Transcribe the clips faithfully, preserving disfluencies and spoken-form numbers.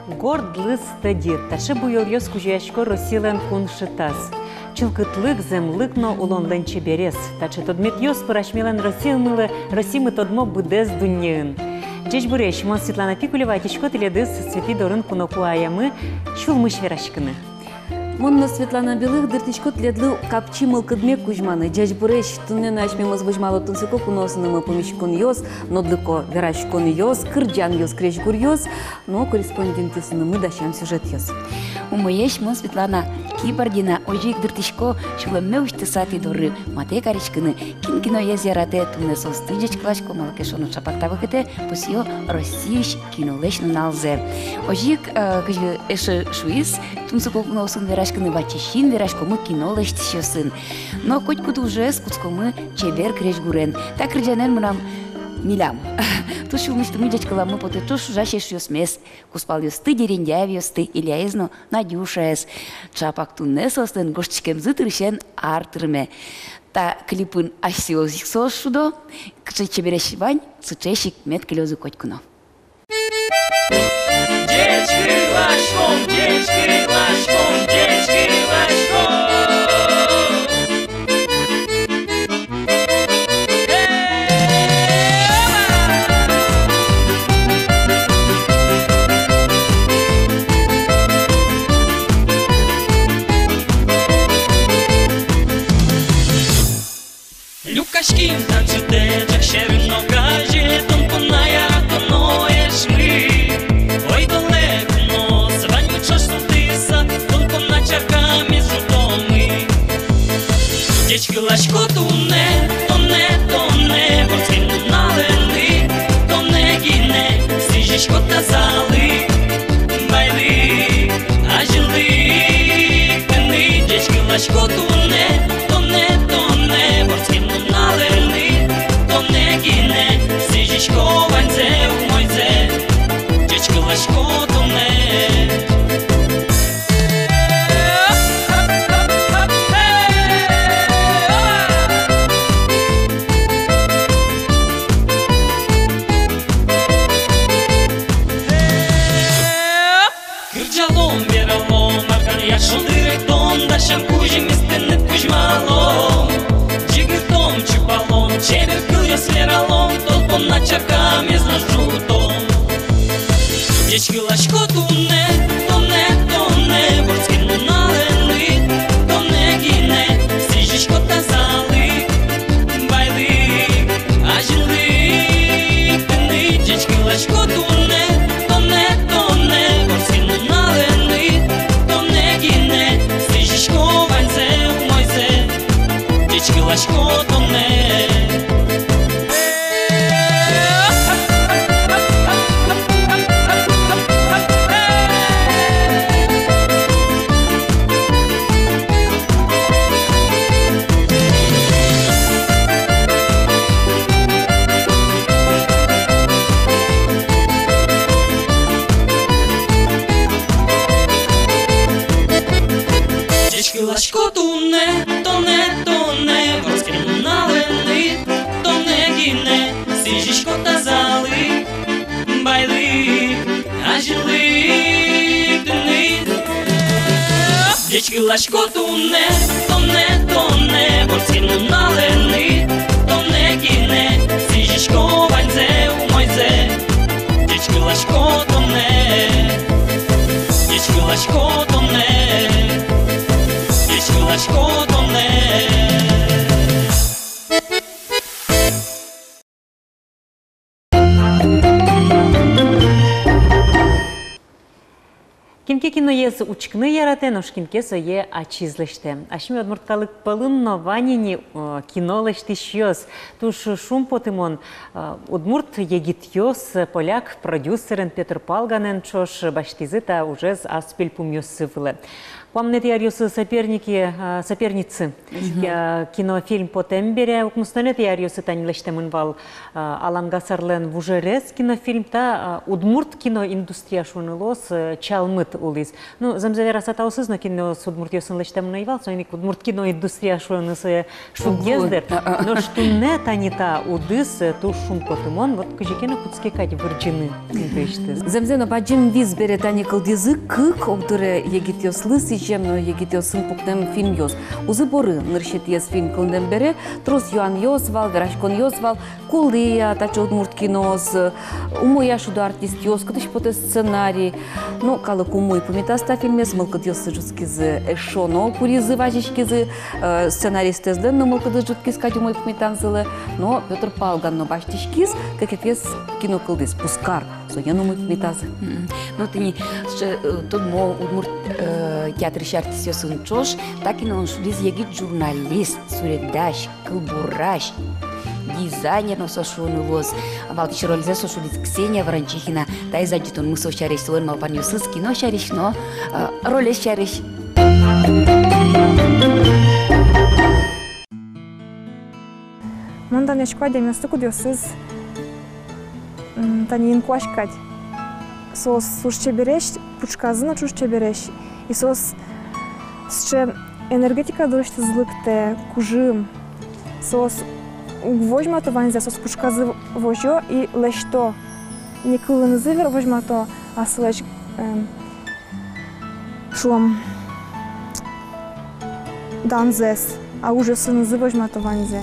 «Горд лыз тӧдьы». Таӵе буёлъёс кузёясько Россилэн кун шытаз. Чылкытлык, зэмлык но улонлэн чеберез. Таӵе тодметъёс пыр асьмелэн Россиямылы, Россимы тодмо быдэс дуннеын. Ӟечбуресь, мон Светлана Пикулева, ӧтисько тӥледыз Светӥ дорын куноку аямы, сюлмысь вераськыны. Мон но, Светлана Белых, дыртӥсько тӥледлы капчи мылкыдме кузьманы. Ӟечбуресь, туннэ но асьмемыз возьмало тунсыко куноосынымы пумиськонъёс, нодлыко вераськонъёс, кырӟанъёс, крезьгуръёс но корреспондентъёсынымы дасям сюжетъёс. Умоесь, мон, Светлана Кибардина, озьы ик дыртӥсько сюлэмме усьтыса тӥ доры матэ кариськыны. Кин киноез яратэ, туннэ соосты ӟечкыласько, малы ке шуоно, ӵапак та вакытэ пусъё Россиысь кинолэсь нуналзэ. Озьы ик, э, кызьы эше шуиз, тунсыко куноосын вераськыны ваче син вераськомы кино лэсьтӥсьёсын. Но котькуд ужез кутскомы чебер крезьгурен. Та кырӟанэн мынам, милям туж сюлмысьтымы ӟечкыламы потэ ӵош ужась эшъёсмес, кузпалъёсты, Дерендяевъёсты, Ильяез но Надюшаез. Ӵапак туннэ соослэн гожтӥськемзы дырысен ар тырме. Та клипын асьсэос ик соос шудо, кыӵе чебересь вань, сыӵеесь ик мед кылёзы котьку но. Ӟечкыласьком, ӟечкыласьком, ӟечкыласьком. Люкаським та ӝытэ ӝӧк сьӧрын но газе, тон понна яратоно эшмы. Ойдолэ куноос ваньмы ӵош султыса, тон понна чаркамес ӝутомы. Ӟечкыласько туннэ, тонэ, тонэ, вордскем нуналэнлы, тонэ гинэ сӥзисько тазалык, байлык, азинлык тыныд. Ӟечкыласько туннэ, тонэ, тонэ, вордскем нуналэнлы, тонэ гинэ сӥзисько ваньзэ умойзэ. Ӟечкыласько тонэ. Кырӟалом, вералом, арканъя шулдыртон, дасям кузьымез тыныд кузьмалом. Ӟыгыртом, чупалом, чебер кылъёс вералом, тон понна чаркамес нош ӝутом. Ӟечкыласько туннэ, тонэ, тонэ, вордскем нуналэнлы, тонэ гинэ сӥзисько тазалык, байлык, азинлык тыныд. Ӟечкыласько туннэ, тонэ, тонэ, вордскем нуналэнлы, тонэ гинэ сӥзисько ваньзэ умойзэ. Ӟечкыласько тонэ. Ӟечкыласько туннэ, тонэ, тонэ, вордскем нуналэнлы, тонэ гинэ сӥзисько тазалык, байлык, азинлык тыныд. Ӟечкыласько туннэ, тонэ, тонэ, вордскем нуналэнлы, тонэ гинэ сӥзисько ваньзэ умойзэ. Ӟечкыласько тонэ, ӟечкыласько тонэ, ӟечкыласько тонэ. Кин ке киноез учкыны яратэ, нош кин ке сое ачиз лэсьтэ. Асьме удмурт калык пӧлын но вань ини, э, кино лэсьтӥсьёс. Туж шумпотымон, э, удмурт егитъёс, э, поляк продюсерен Пётр Палганен ӵош басьтӥзы та ужез ас пельпумъёссы вылэ. Куамынэтӥ аръёсы «Соперники», э, «Соперницы», э, кинофильм потэм бере, укмыстонэтӥ аръёсы тани лэсьтэмын вал, э, Алан Гасарлэн «Вужерез» кинофильм. Та, э, удмурт киноиндустрия, шуыны луоз, э, чалмыт. улӥз. Ну, зэмзэ вераса, таосыз но киноос удмуртъёсын лэсьтэмын ӧй вал, соин ик удмурт киноиндустрия шуыны сое шуггес, дыр. Нош туннэ тани та удыс, э, туж шумпотымон, вот кызьы ке но кутске кадь вырӟыны интыысьтыз. Зэмзэ но, бадӟым вис бере тани кылдӥзы кык огдыре егитъёслы сӥзем но егитъёсын пуктэм фильмъёс. Узы-боры нырысетӥез фильм кылдэм бере трос юанъёс вал, вераськонъёс вал. Кулэ-а таӵе удмурт киноос, умой-а шуо артистъёс, кытысь потэ сценарий. Ну, калык умой пумитаз та фильмез, мылкыдъёссы ӝутскизы, эшшо но куризы, вазиськизы, э, сценаристэзлэн но мылкыдыз ӝутскиз кадь умой пумитанзылы. Но Пётр Палган но басьтӥськиз кыкетӥез кинокылдӥз, «Пузкар». Соин но умой пумитазы. Мгм. Ну, тӥни, сыӵе, э, тодмо удмурт, э, театрысь артистъёсын ӵош та киноын шудӥз егит журналист, суредась, кылбурась, дизайнер но со шуыны луоз. Валтӥсь рользэ со шудӥз Ксения Ворончихина. Таиз адӟытонмы со сярысь, солэн малпанъёсыз кино сярысь но, э, ролез сярысь. Мон данъясько адямиосты, кудъёсыз, м, тани инкуазь кадь. Соос туж чебересь, пушказы но туж чебересь. И соос сыӵе энергетика дорысьтыз лыктэ, кужым. Соос уг возьмато ваньзэ, соос пушказы возё и лэсьто. Не кылынызы вер возьмато, а солэсь, эм, шуом, данзэс, а ужъёсынызы возьмато ваньзэ.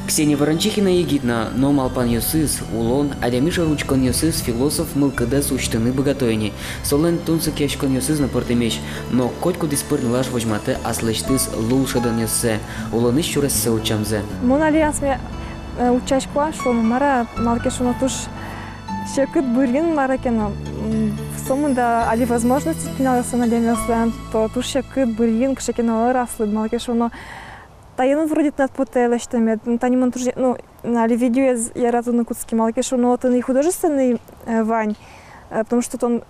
Ксения Ворончихина егит на, но малпанъёсыз, улон, адями шоры учконъёсыз философ мылкыдэз усьтыны быгато ини. Солэн тунсыкъяськонъёсыз но пӧртэмесь, но котькудӥз пыр нылаш возьматэ аслэсьтыз лулшӧдонъёссэ, улонысь сюрессэ утчамзэ. Мон али асме, э, утчасько, шуом, мар-а, малы ке шуоно, туж секыт бырйын мар-а ке но. М, сомында али возможность пиналъёслэн, адямиослэн, то туж секыт бырйын кыӵе ке но ӧр аслыд, малы ке шуоно, таин вроде тынад потэ лэсьтэмед. Ну, тани мон туж, ну, али видеоез яратыны кутски, малы ке шуоно, отын и художественный, э, вань, э, потому что тон,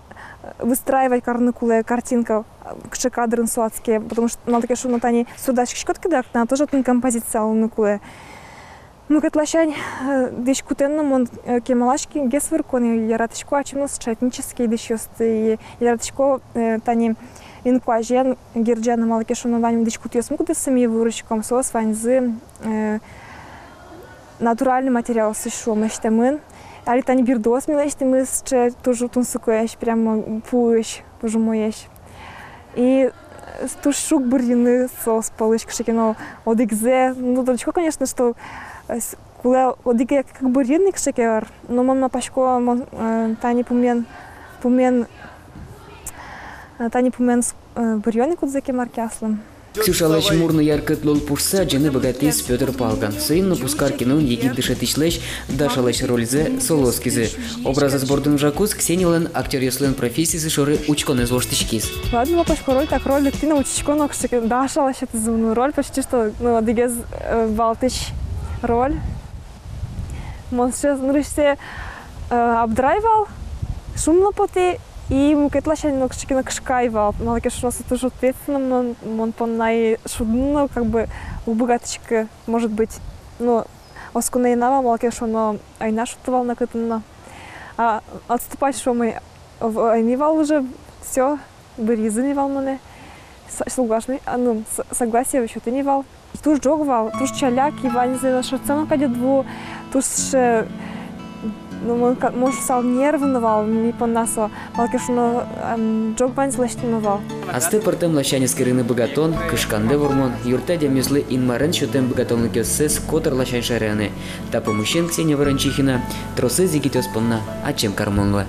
э, выстраивать карыны кулэ картинка, э, кыӵе кадрын со адске, потому что, малы ке шуоно, тани суредаськиськод ке, дак, тынад тоже отын композиция луыны кулэ. Мукет ласянь, э, дӥськутэн но мон, э, кемалась гес выркон, и яратӥсько ачим но сыӵе этнический дӥсьёсты, и яратӥсько, э, тани инкуазен герӟаны, малы ке шуоно, вань дӥськутъёсмы, кудъёссэ ми вуриськом, соос ваньзы, э, натуральный материалъёсысь, шуом, лэсьтэмын. Али тани бирдыос ми лэсьтӥмы, сыӵе туж тунсыкоесь, прямо пуысь, туж умоесь. И, э, туж шуг бырйыны соос пӧлысь кыӵе ке но одӥгзэ. Ну, тодӥсько, конечно, что, э, с-, кулэ одӥгзэ кык бырйыны кыӵе ке ӧр. Но мон малпасько, мон, э, тани пумен, пумен, э, тани пумен с-, э, бырйоно кудзэ ке мар ке аслым. Ксюшалэсь мур но яркыт лулпушсэ адӟыны быгатӥз Пётр Палган. Соин но «Пузкар» киноын егит дышетӥсьлэсь Дашалэсь рользэ солы оскизы. Образэз бордын ужакуз Ксениялэн актёръёслэн профессизы шоры учконэз воштӥськиз. Ладно, малпасько, роль так роль, лыктӥ но, учкисько но, кыӵе ке Даша ласянь тӥзы но роль, почти что, ну, одӥгез, э, валтӥсь роль. Мон сыӵе нырысьсэ, э, абдрай вал, шумлы потӥ, и мукет ласянь но кыӵе ке но кышкай вал. Малы ке шуоно, со туж ответственно мон, мон понна, и шудыны но как бы уг быгатӥськы, может быть. Ну, осконо ӧй на вал, малы ке шуоно, ӧй на шудты вал нокытын но. А отступать, шуом, ӧй, в-, ӧй ни вал уже, всё, бырйизы ни вал монэ. С-, соглашны-, а, ну, с-, согласие сётыны ни вал. Туж ӝог вал, туж чаляк, и ваньзэ но шӧдсэ но кадь уд ву, туж, э, ну, мон ка-, мон шуысал, нервно вал ми понна со, малы ке шуоно, м, ӝог ваньзэ лэсьтэмын вал. Астэ пӧртэм ласянь эскерыны быгатон, кышкандэ вормон юрттэ адямиослы Инмарен сётэм быгатонлыкъёссэс котыр ласянь шараяны. Та пумысен Ксения Ворончихина тросэз егитъёс понна ачим кармон луэ.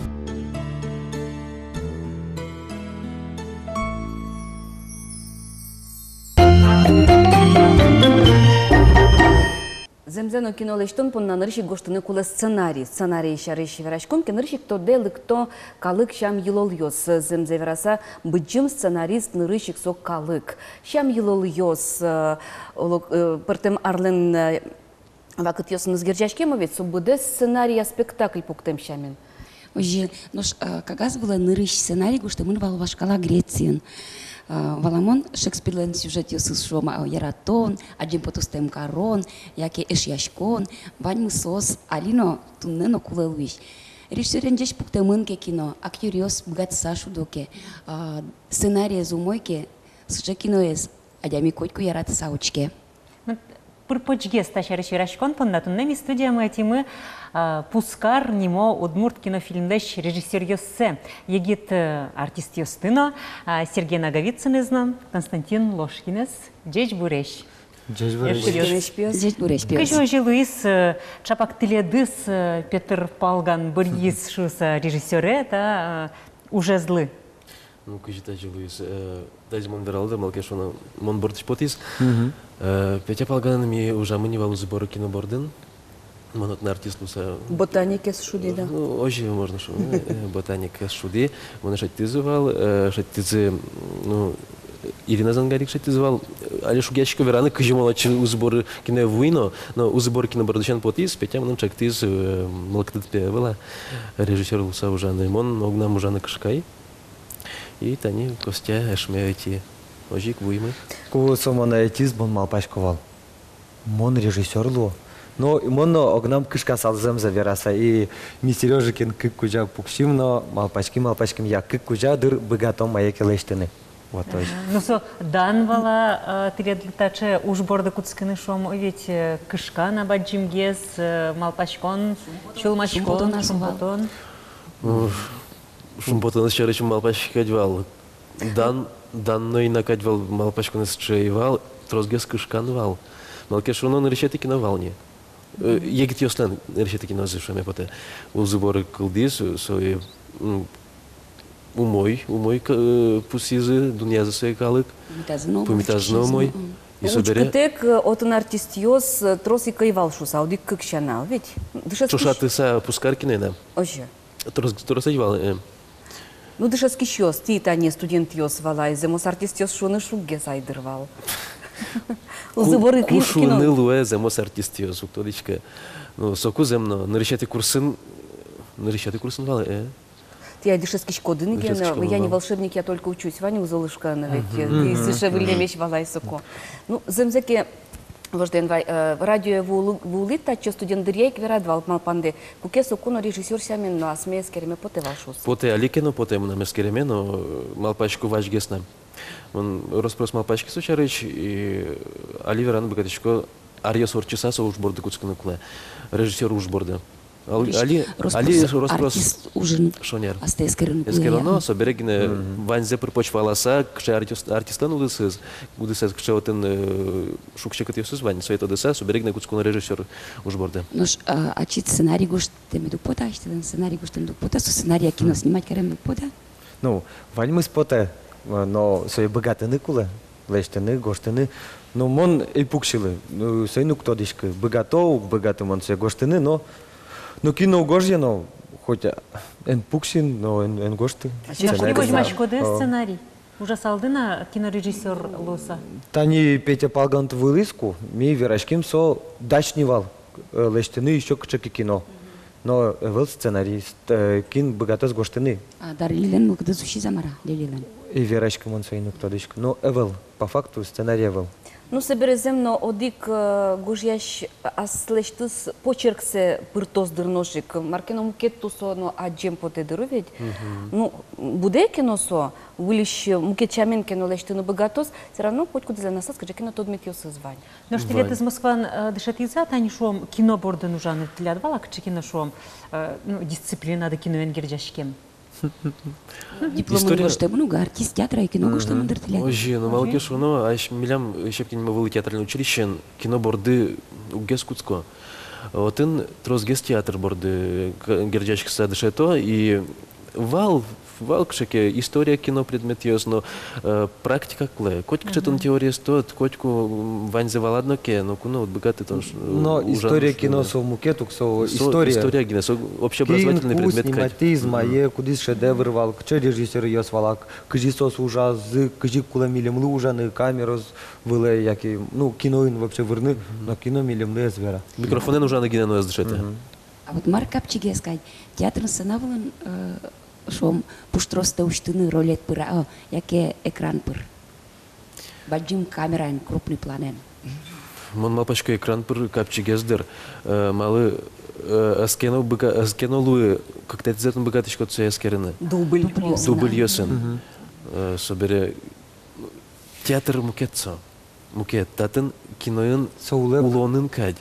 Зэмзэ но, кино лэсьтон понна нырысь ик гожтыны кулэ сценарий. Сценарий сярысь вераськом ке, нырысь ик тодэ лыкто калык сям-йылолъёс. Зэмзэ вераса, быдӟым сценарист нырысь ик со калык. Сям-йылолъёс, э, оло, э, пӧртэм арлэн, э, вакытъёсыныз герӟаськемын ведь, со быдэс сценария спектакль пуктэм сямен. Озьы, нош, э, кагаз вылэ нырысь сценарий гожтэмын вал вашкала Грецийын. Э, валамон, Шекспирлэн сюжетъёсыз, шуом, э, яратон, адӟем потостэм карон, яке эшъяськон, ваньмыз соос али но, туннэ но кулэ луись. Режиссёрен ӟеч пуктэмын ке кино, актёръёс быгатыса шудо ке, а, сценариез умой ке, сыӵе киноез адями котьку яратыса учке. Ну, пыр-почгес та сярысь вераськон понна туннэ ми студиямы ӧтимы, а, «Пузкар» нимо удмурт кинофильмлэсь режиссёръёссэ, егит, э, артистъёсты но, а, Сергей Наговицынэз но, Константин Ложкинэз. Ӟеч буресь. Ӟеч буресь. Ӟеч буресь, пиос. Ӟеч буресь, пиос. Кызьы озьы луиз, э, чапак тӥледыз, э, Пётр Палган быръиз шуыса режиссёре та, э, ужезлы? Ну, кызьы тазьы луиз, э, тазьы мон вералдо, малы ке шуоно, мон бордысь потӥз. Мгм. Э, Петя Палганэн ми ужамы ни вал узы боры кино бордын. Мон отын артист луыса. Ботаникез шуды, да? Ну, озьы можно шуыны, э, ботаникез шуды. Монэ шедьтӥзы вал, э, шедьтӥзы, ну, Ирина Зангарик шедьтӥзы вал. Али шугъясько вераны, кызьы мон отчы узы боры киное вуи но, но узы боры кино бордысен потӥз, Петя мыным чектӥз, э, мылкыдыд пе ӧвӧл-а, режиссёр луыса ужаны. Мон огнам ужаны кышкай. И тани Костя эшме ӧти. Озьы ик вуимы. Ку со монэ ӧтиз, мон малпасько вал: мон режиссёр луо. Но мон но огнам кышкасал зэмзэ вераса, и ми Серёжакен кык кузя пуксим но малпаським, малпаським, я, кык кузя, дыр, быгатом мае ке лэсьтыны. Вот озьы. Ага. Ну, со дан вал-а, э, тӥледлы таӵе уж борды кутскыны, шуом, ведь, э, кышкан-а бадӟымгес, э, малпаськон, сюлмаськон, шумпотон-а со вал? Шумпотон. Уф. Шумпотонэз сярысь малпаськод вал. Дан, дан но ина кадь вал, малпаськонэз сыӵе ӧй вал, тросгес кышкан вал. Малы ке шуоно, нырысетӥ кино вал ни. Э, егитъёслэн нырысетӥ кинозы, шуэме потэ. Узы боры кылдӥз, сое, м, умой, умой к-, э, пусйизы, дунъязы сое калык. Пумитазы но умой. Пумитазы но умой. Мгм. И собере учкытэк, э, отын артистъёс, э, трос ик ӧй вал шуыса, одӥг-кык сяна, ведь? Дышетскись- Ӵошатыса «Пузкар» киноен-а? Озьы. Трос, трос ӧй вал, э. Ну, дышетскисьёс, тӥ тани студентъёс вал ай, зэмос артистъёс шуыны шуггес ай, дыр, вал. Ку-, узы боры ку-, ки-, кино. Шуыны луэ зэмос артистъёс, уг тодӥськы. Ну, соку зэм но, нырысетӥ курсын, нырысетӥ курсын вал, э. Тӥ ай дышетскиськоды ни ке но, дышетскисько, я не волшебник, я только учусь, вань уз улышка но ведь, э, тӥ сыӵе выллемесь вал ай соку. Ну, зэмзэ ке, Вождэ эн вай, э, радиое вуылы-, вуылӥд, татчы студент дыръя ик верад вал малпанды, куке соку но режиссёр сямен но асме эскереме потэ вал шуыса. Потэ, али ке но потэ мынам эскереме но, э, малпасько вазьгес на. Мон рос-прос малпаськи со сярысь, и али вераны быгатӥсько, аръёс ортчыса со уж борды кутскыны кулэ. Режиссёр уж борды. Ал-, али, али рос-прос, рос-прос артист ужын, шонер, астэ эскерыны кулэ. Эскероно, собере гинэ ваньзэ пыр-поч валаса, кыӵе артист, артистлэн удысыз, удысэз, кыӵе отын, э, шуг-секытъёсыз вань, сое тодыса, собере гинэ кутсконо режиссёр уж борды. Нош, а, ачид сценарий гожтэмед уг поты, ачид сценарий гожтэмед уг поты, со сценария кино снимать каремед уг поты? Ну, ваньмыз потэ, э, но сое быгатыны кулэ, лэсьтыны, гожтыны. Но мон ӧй пуксьылы, ну, соин уг тодӥськы, быгато, уг быгаты мон сое гожтыны, но, но кин но уг гожъя но, хоть, а, эн пуксьы но, эн, эн гожты. Нош тӥ возьмаськоды сценарий? Ужасалды на кинорежиссёр луыса? Тани Петя Палганты вылӥсько, ми вераським, со дась ни вал, э, лэсьтыны ещё кыӵе ке кино. Но ӧвӧл сценарист, э, кин быгатоз гожтыны. А Дарья Лилилэн мылкыдыз усиз-а, мар-а, Лилилэн? Ӧй вераськы, мон соин уг тодӥськы. Но ӧвӧл, по факту сценарий ӧвӧл. Ну, собере зэм но одӥг, э, гожъясь аслэсьтыз почерксэ пыртоз, дыр, нош ик. Мар ке но мукет тусо но адӟем потэ, дыр, ведь? Мгм. Ну, будэ ке но со, выльысь мукет сямен ке но лэсьтыны быгатоз, всё равно котькудӥзлэн аслаз кыӵе ке но тодметъёсыз вань. Нош тӥледыз Москван, э, дышетӥзы-а, тани, шуом, кино бордын ужаны? Тӥляд вал-а кыӵе ке но, шуом, э, ну, дисциплина да киноен герӟаськем? Дипломын гожтэмын ук, артист театра, кино гожтэмын, дыр, тӥляд. Озьы, ну, малы ке шуоно, ась милям, э, Щепкин нимо вылӥ театральной училищеын кино борды уггес кутско. Отын тросгес театр борды, э, к-, герӟаськыса дышето, и вал, вал кыӵе ке история кино предметъёс, но, э, практика кулэ. Котькыӵе тон теориез тод, котьку, м, ваньзэ валад но ке, но ку но уд быгаты тон ш-, но ужан история кино со мукет ук, со история. История гинэ, со общеобразовательный предмет кадь. Кин ку сниматӥз, мае, кудӥз шедевр вал, кыӵе режиссёръёс вал-а, кызьы соос ужазы, кызьы кулэ милемлы ужаны, камераос вылэ, яке, ну, киноын вообще вырны, но кино милемлы ӧз вера. Микрофонэн ужаны гинэ но ӧз дышетэ. А вот мар капчигес кадь, театрын сцена вылын, э, шуом, пуштросты усьтыны, ролед пыра, о, яке экран пыр? Бадӟым камераен, крупный планэн. Мон малпасько, экран пыр капчигес, дыр. Э, малы, Э, ӧз ке но быга-, ӧз ке но луы, кыктэтӥзэ тон быгатӥськод сое эскерыны. Дубль. Дубльёсын. Дубльёсын. Мгм. Э, собере театр мукет со. Мукет. Татын киноын со улэп, улонын кадь.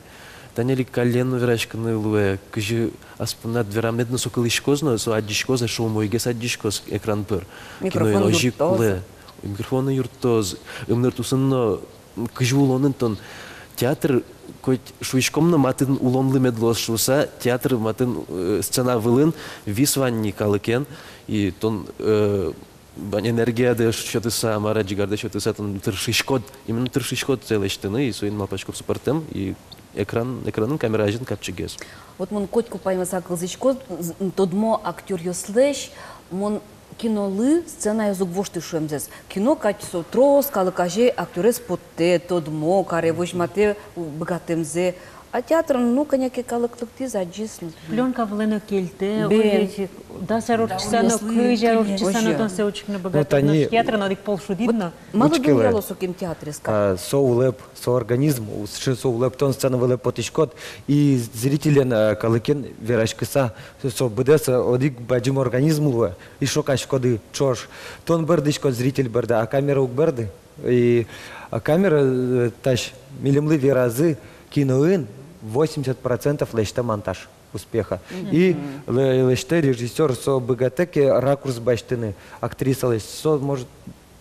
Тани али каллен но вераськыны луэ, кызьы ас поннад верамед но, со кылӥськоз но, со адӟиськоз, эшшо умойгес адӟиськоз экран пыр. Микрофон киноын озьы юрттоз. Кулэ. Микрофон юрттоз. Ымныртусын но, кызьы улонын тон театр, коть шуиськом но, матын улонлы мед луоз шуыса, театр матын, э, сцена вылын вис вань ни калыкен, и тон, э, вань энергиядэ сётыса, мар-а, ӟигардэ сётыса, тон тыршиськод, именно тыршиськод сое лэсьтыны, и соин, малпасько, со пӧртэм, и экран, экранын, камера азьын капчигес. Вот мон котьку паймыса кылзӥсько, з-, тодмо актёръёслэсь, мон кинолы сценаез уг вошты шуэмзэс. Кино кадь со трос калык азе актёрез поттэ, тодмо каре, возьматэ быгатэмзэ. А театрын, ну, кӧня ке калык лыктӥз, адӟиз, ну. Плёнка вылэ но кельтэ, бен, ой, ведь дас ар ортчыса но, кызь ар ортчыса но тон сое учкыны быгатод. Ну, тани, нош театрын одӥг пол шудӥд но. Вот малы дунъяло сокем театрез кадь? А, со улэп, со организм, у-, сыӵе со улэп, тон сцена вылэ потӥськод, и зрителен, а, калыкен вераськыса, со, со быдэс, а, одӥг бадӟым организм луэ, и шокаськоды ӵош. Тон бӧрдӥськод зритель борды, а камера уг бӧрды. И, а, камера, э, таӵе, милемлы веразы, киноын восемьдесят процентов лэсьтэ монтаж успеха. Мгм. И лэ-, лэсьтэ режиссёр, со быгатэ ке ракурс басьтыны актрисалэсь, со, может,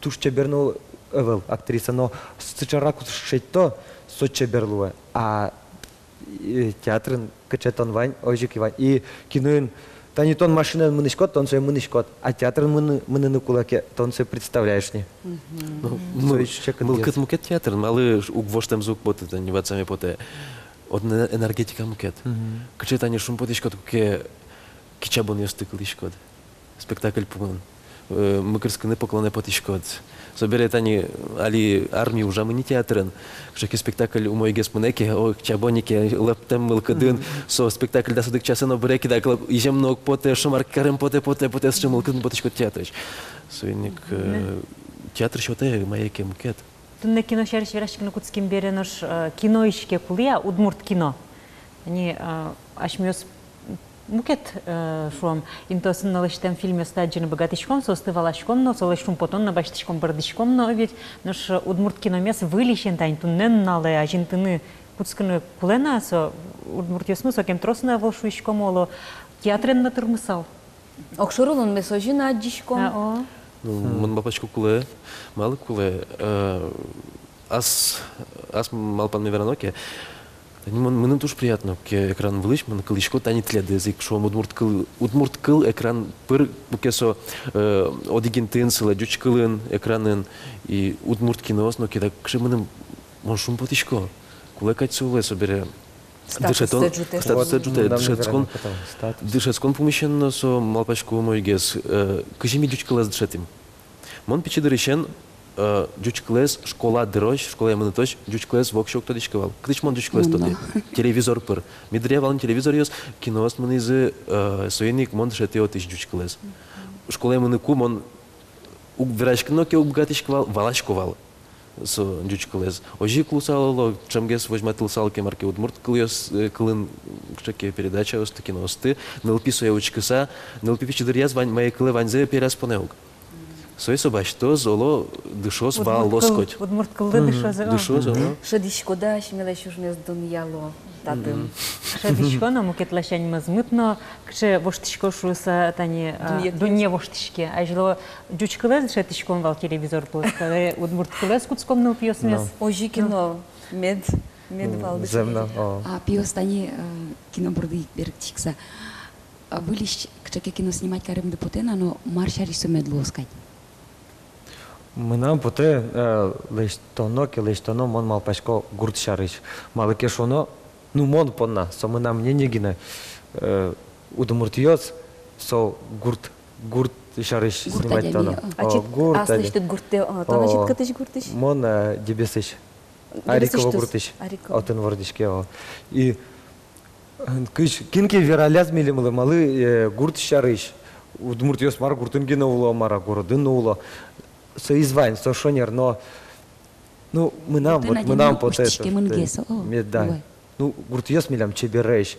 туж чебер но ӧвӧл актриса, но сыӵе ракурс шедьто, со чебер луэ. А, э, театрын кыӵе тон вань, озьы ик вань. И киноын тани тон машинаен мынӥськод, тон сое мынӥськод, а театрын мыны-, мыныны кулэ ке, тон сое представляешь ни. Мгм. Ну, со мыл-, ещё секыт мылкыд мукет театрын, малы уг воштэмзы уг поты, тани ватсаме потэ. Отын энергетика мукет. Мгм. Кыӵе тани шумпотӥськод, куке кичабонъёсты кылӥськод спектакль пумын. Э, мыкырскыны поклонэ потӥськод. Собере тани али армие ужамы ни театрын. Кыӵе ке спектакль умойгес мынэ ке, о, кичабон ке, лэптэм мылкыдын, мгм, со спектакль дас одӥг часэ но быре ке, дак лэп-, изем но уг потэ, шо мар карем потэ, потэ, потэ, сыӵе мылкыдын потӥськод театрысь. Соин ик, э, мгм, театр сётэ мае ке мукет. Туннэ кино сярысь вераськыны кутским бере, нош, э, кино иське кулэ-а, удмурт кино? Тани, э, асьмеос мукет, э, шуом, интыосын но лэсьтэм фильмъёсты адӟыны быгатӥськом, соосты валаськом но, солэсь шумпотон но басьтӥськом, бӧрдӥськом но, ведь, нош, э, удмурт киномес выльысен тани туннэ нуналэ азинтыны кутскыны кулэ на, со удмуртъёсмы сокем трос но ӧвӧл шуиськом, оло, театрен но тырмысал. Огшоры луонмес озьы но адӟиськом. А, о. Ну, мон малпасько, кулэ, малы кулэ, э, ас, ас малпанме верано ке. Тани мон, мыным туж приятно, куке экран вылысь мон кылӥсько тани тӥледыз ик, шуом, удмурт кыл, удмурт кыл экран пыр, куке со, э, одӥг интыын сылэ ӟуч кылын, экранын, и удмурт киноос но ке, дак кыӵе мыным, мон шумпотӥсько. Кулэ кадь со улэ, собере. Статус дышетон, ӝутэ. Статус ӝутэ, вот, дышетскон, дам, наверное, потом статус. Дышетскон пумысен но со, малпасько, умойгес, э, кызьы ми ӟуч кылэз дышетӥм. Мон пичи дырысен, э, ӟуч кылэз школа дырозь, школае мыныт дырозь ӟуч кылэз воксё уг тодӥськы вал. Кытысь мон ӟуч кылэз тодӥ? Телевизор пыр. Ми дыръя вал ни телевизоръёс, киноос мынӥзы, э, соин ик мон дышетӥ отысь ӟуч кылэз. Школае мыныку мон уг вераськыны ке уг быгатӥськы вал, валасько вал со ӟуч кылэз. Озьы ик луысал, оло, ӵемгес возьматылысал ке мар ке удмурт кылъёс, э, кылын кыӵе ке передачаосты, киноосты, нылпи сое учкыса, нылпи пичи дыръяз вань, мае кылэ, ваньзэ пераз понэ ук. Сое со басьтоз, оло, дышоз, валоз коть. Удмурт кыл-, удмурт кыллы дышоз, о. Дышоз, о. Шӧдӥськод-а, асьмелэсь ужмес дунъяло татын? Шӧдӥсько но, мукет ласянь мӧзмыт но, кыӵе воштӥсько шуыса, тани, а, дунне, дунне воштӥське. Азьло ӟуч кылэз дышетӥськом вал телевизор пыр, табере удмурт кылэз кутском нылпиосмес. Озьы кино мед, мед вал дышетӥське. Зэм но, о. А, пиос, тани, э, кино борды ик берыктӥськыса. А выльысь кыӵе ке кино снимать каремды потэ на, но мар сярысь со мед луоз кадь? Мынам потэ, э, лэсьтоно ке, лэсьтоно, мон малпасько, гурт сярысь. Малы ке шуоно, ну, мон понна, со мынам мнение гинэ, э, удмуртъёс, со гурт, гурт сярысь снимать кароно. Гурт адями, о. О, ачид гурт адями. Аслэсьтыд гуртэ, о, тон ачид кытысь гуртысь? Мон, э, Дебесысь. Дебесысь. Ариково гуртысь. Ариково. Отын вордӥське, о. И Кызь, кин ке вералляз милемлы, малы, э, гурт сярысь. Удмуртъёс мар гуртын гинэ уло, мар-а, городын но уло. Соиз вань, со шонер, но, ну, мынам, вот, мынам потэ, что меда. Ну, гуртъёс милям чебересь,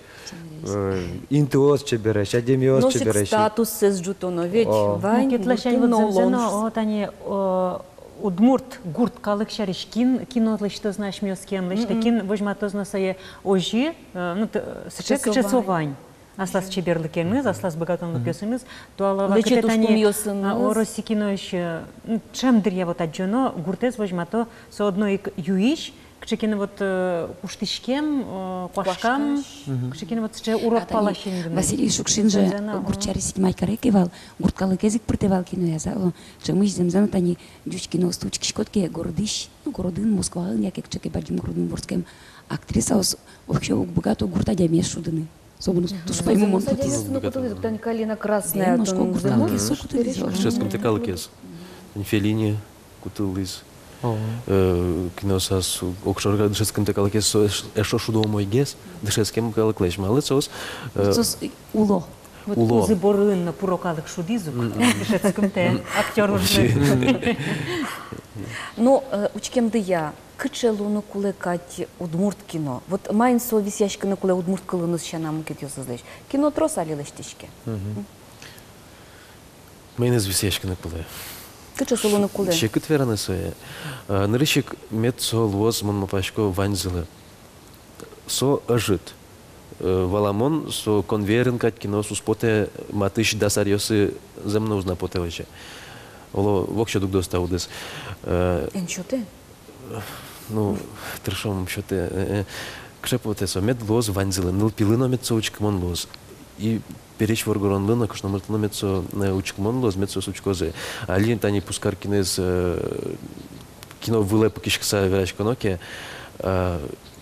э, интыос чебересь, адямиос чебересь. Статуссэс ӝутоно ведь. О. Вань. Ну, кетласянь гуртын вот но зэмзэ но улон. О, тани, о, удмурт гурт калык сярысь кин кино лэсьтоз на асьмеос киен лэсьтэ, кин возьматоз на сое озьы, э, ну, т-, сыӵе, кыӵе со вань. Аслаз чеберлыкеныз, аслаз быгатонлыкъёсыныз, туала вакытэ тани, а, о, Россия киноысь, э, ну, ӵем дыръя вот адӟоно, гуртэз возьмато со одно ик юись, кыӵе ке но вот, э, куштӥськем, э, куашкам, куашкам. Кыӵе ке но вот сыӵе урод паласен гинэ. Василий Шукшин же гурт сярысь снимать каре ке вал, гурт калыкез ик пыртэ вал кинояз, а, о, ӵемысь зэмзэ но тани ӟуч киноосты учкиськод ке, городысь, ну, городын, Москваын, яке кыӵе ке бадӟым городын вордскем актрисаос вообще уг быгато гурт адямиез шудыны. Особенно туж паймымон потӥз. Тани «Калина красная». Мошко гурт калыкез со кутылӥз. Дышетскымтэ калыкез. Феллини кутылӥз. О. Э, киносаз огшоры дышетскымтэ калыкез со эш-, эшшо шудо умойгес дышетскем калыклэсь. Малы соос, э, соос уло. Вот уло. Кузы борын но пуро калык шудӥз ук. Дышетскымтэ актёр уже. Ну, э, учкемдыя, кыӵе луыны кулэ кадь удмурт кино? Вот маин со висъяськыны кулэ удмурт кылыныз сяна мукетъёсызлэсь? Кино трос али лэсьтӥське. Мгм. Маиныз висъяськыны кулэ? Кыӵе со луыны кулэ? Секыт вераны сое. А, нырысь ик мед со луоз, мон малпасько, ваньзылы. Со ӧжыт. Э, валамон, со конвейерын кадь киноос уз потэ, матысь дас аръёсы зэм но уз на потэ озьы. Оло, воксё дугдоз та удыс. Э, эн сётэ? Ну, тыршом, сётэ, э, э, кыӵе потэ со, мед луоз ваньзылы, нылпилы но мед со учкымон луоз. И пересь воргоронлы но, кышномуртлы но мед со, э, учкымон луоз, мед соос учкозы. Али тани Пузкар киноез, э, кино вылэ пыкиськыса вераськоно ке, э,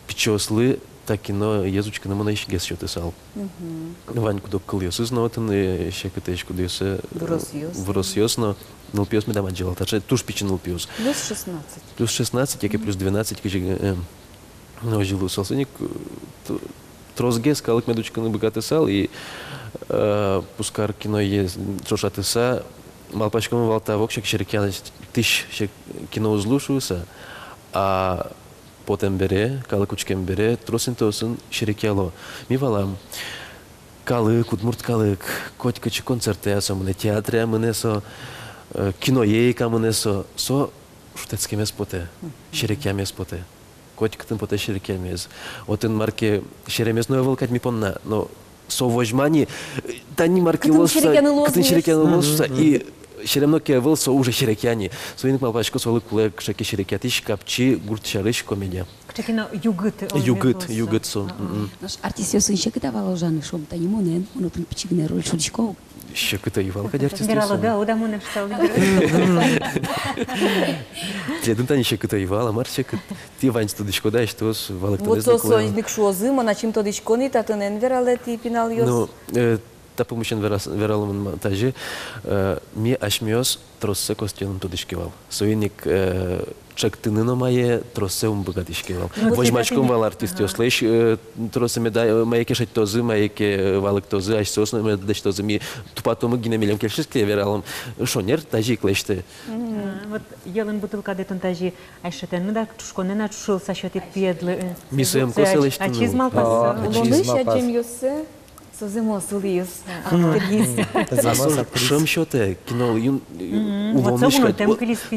пичиослы та киноез учкыны мынэсьгес сётысал. Мгм. Вань куд-ог кылъёсыз но отын, э, секытэсь кудъёссэ, э, выросъёс. Выросъёс но, нылпиос медам адӟыло, таӵе туж пичи нылпиос. Плюс шестнадцать. Плюс шестнадцать, яке плюс двенадцать, кызьы, э, ну, озьы луысал, соин ик, э, т-, тросгес калык мед учкыны быгатысал, и, э, Пузкар киное ӵошатыса, малпаськом вал та воксё ик серекъятӥсь сек-, кино уз лу шуыса, а потэм бере, калык учкем бере, трос интыосын серекъяло. Ми валам, калык, удмурт калык, котькыӵе концертэ со мынэ, театрэ мынэ со, э, киное ик мынэ со, со шутэтскемез потэ, серекъямез потэ. Котькытын потэ серекъямез. Отын мар ке серемез но ӧвӧл кадь ми понна, но со возьма ни, э, тани мар ке луоз, кытын серекъяны луоз шуса, и серем но ке ӧвӧл, со уже серекъя ни. Соин ик малпасько, солы кулэ кыӵе ке серекъятӥсь, капчи гурт сярысь комедия. Кыӵе ке но югыт, о, югыт, югыт со. Мгм. Нош артистъёсын секыт-а вал ужаны, шуом, тани монэн, мон отын пичи гинэ роль шудӥсько. Секыт ӧй вал кадь артистъёсын. Верало, да, уд-а монэ шуса. Тӥледын тани секыт ӧй вал, а мар секыт? Тӥ ваньзэ тодӥськоды, асьтэос валэктонэз но кулэ. Вот со, соин ик шуозы, мон ачим тодӥсько ни, татын эн вералэ тӥ, пиналъёс. Ну, э, та пумысен верас-, вералом ма-, тазьы, э, ми асьмеос троссэ костён ум тодӥське вал. Соин ик, э, чектыны но мае троссэ ум быгатӥське вал. Ну, вот. Возьмаськом вал артистъёслэсь, э, троссэ меда, э, мае ке шедьтозы, мае ке, э, валэктозы, асьсэос но мед лэсьтозы, ми тупатомы гинэ, милем кельшиз ке вералом. Шонер тазьы ик лэсьтэ. Мгм. А, вот йӧлын бутылкадэ тон тазьы айшетэн меда, чушконэн-а чушылыса сётӥд пиедлы, э? Ми соем косэ лэсьтыны. Ачиз малпаз. О, ачиз малпаз. Улонысь адӟемъёссэ. Со зэмос улӥз, актриса. Зэмос актриса. Шӧм сётэ, кино юн-, улонысь кадь.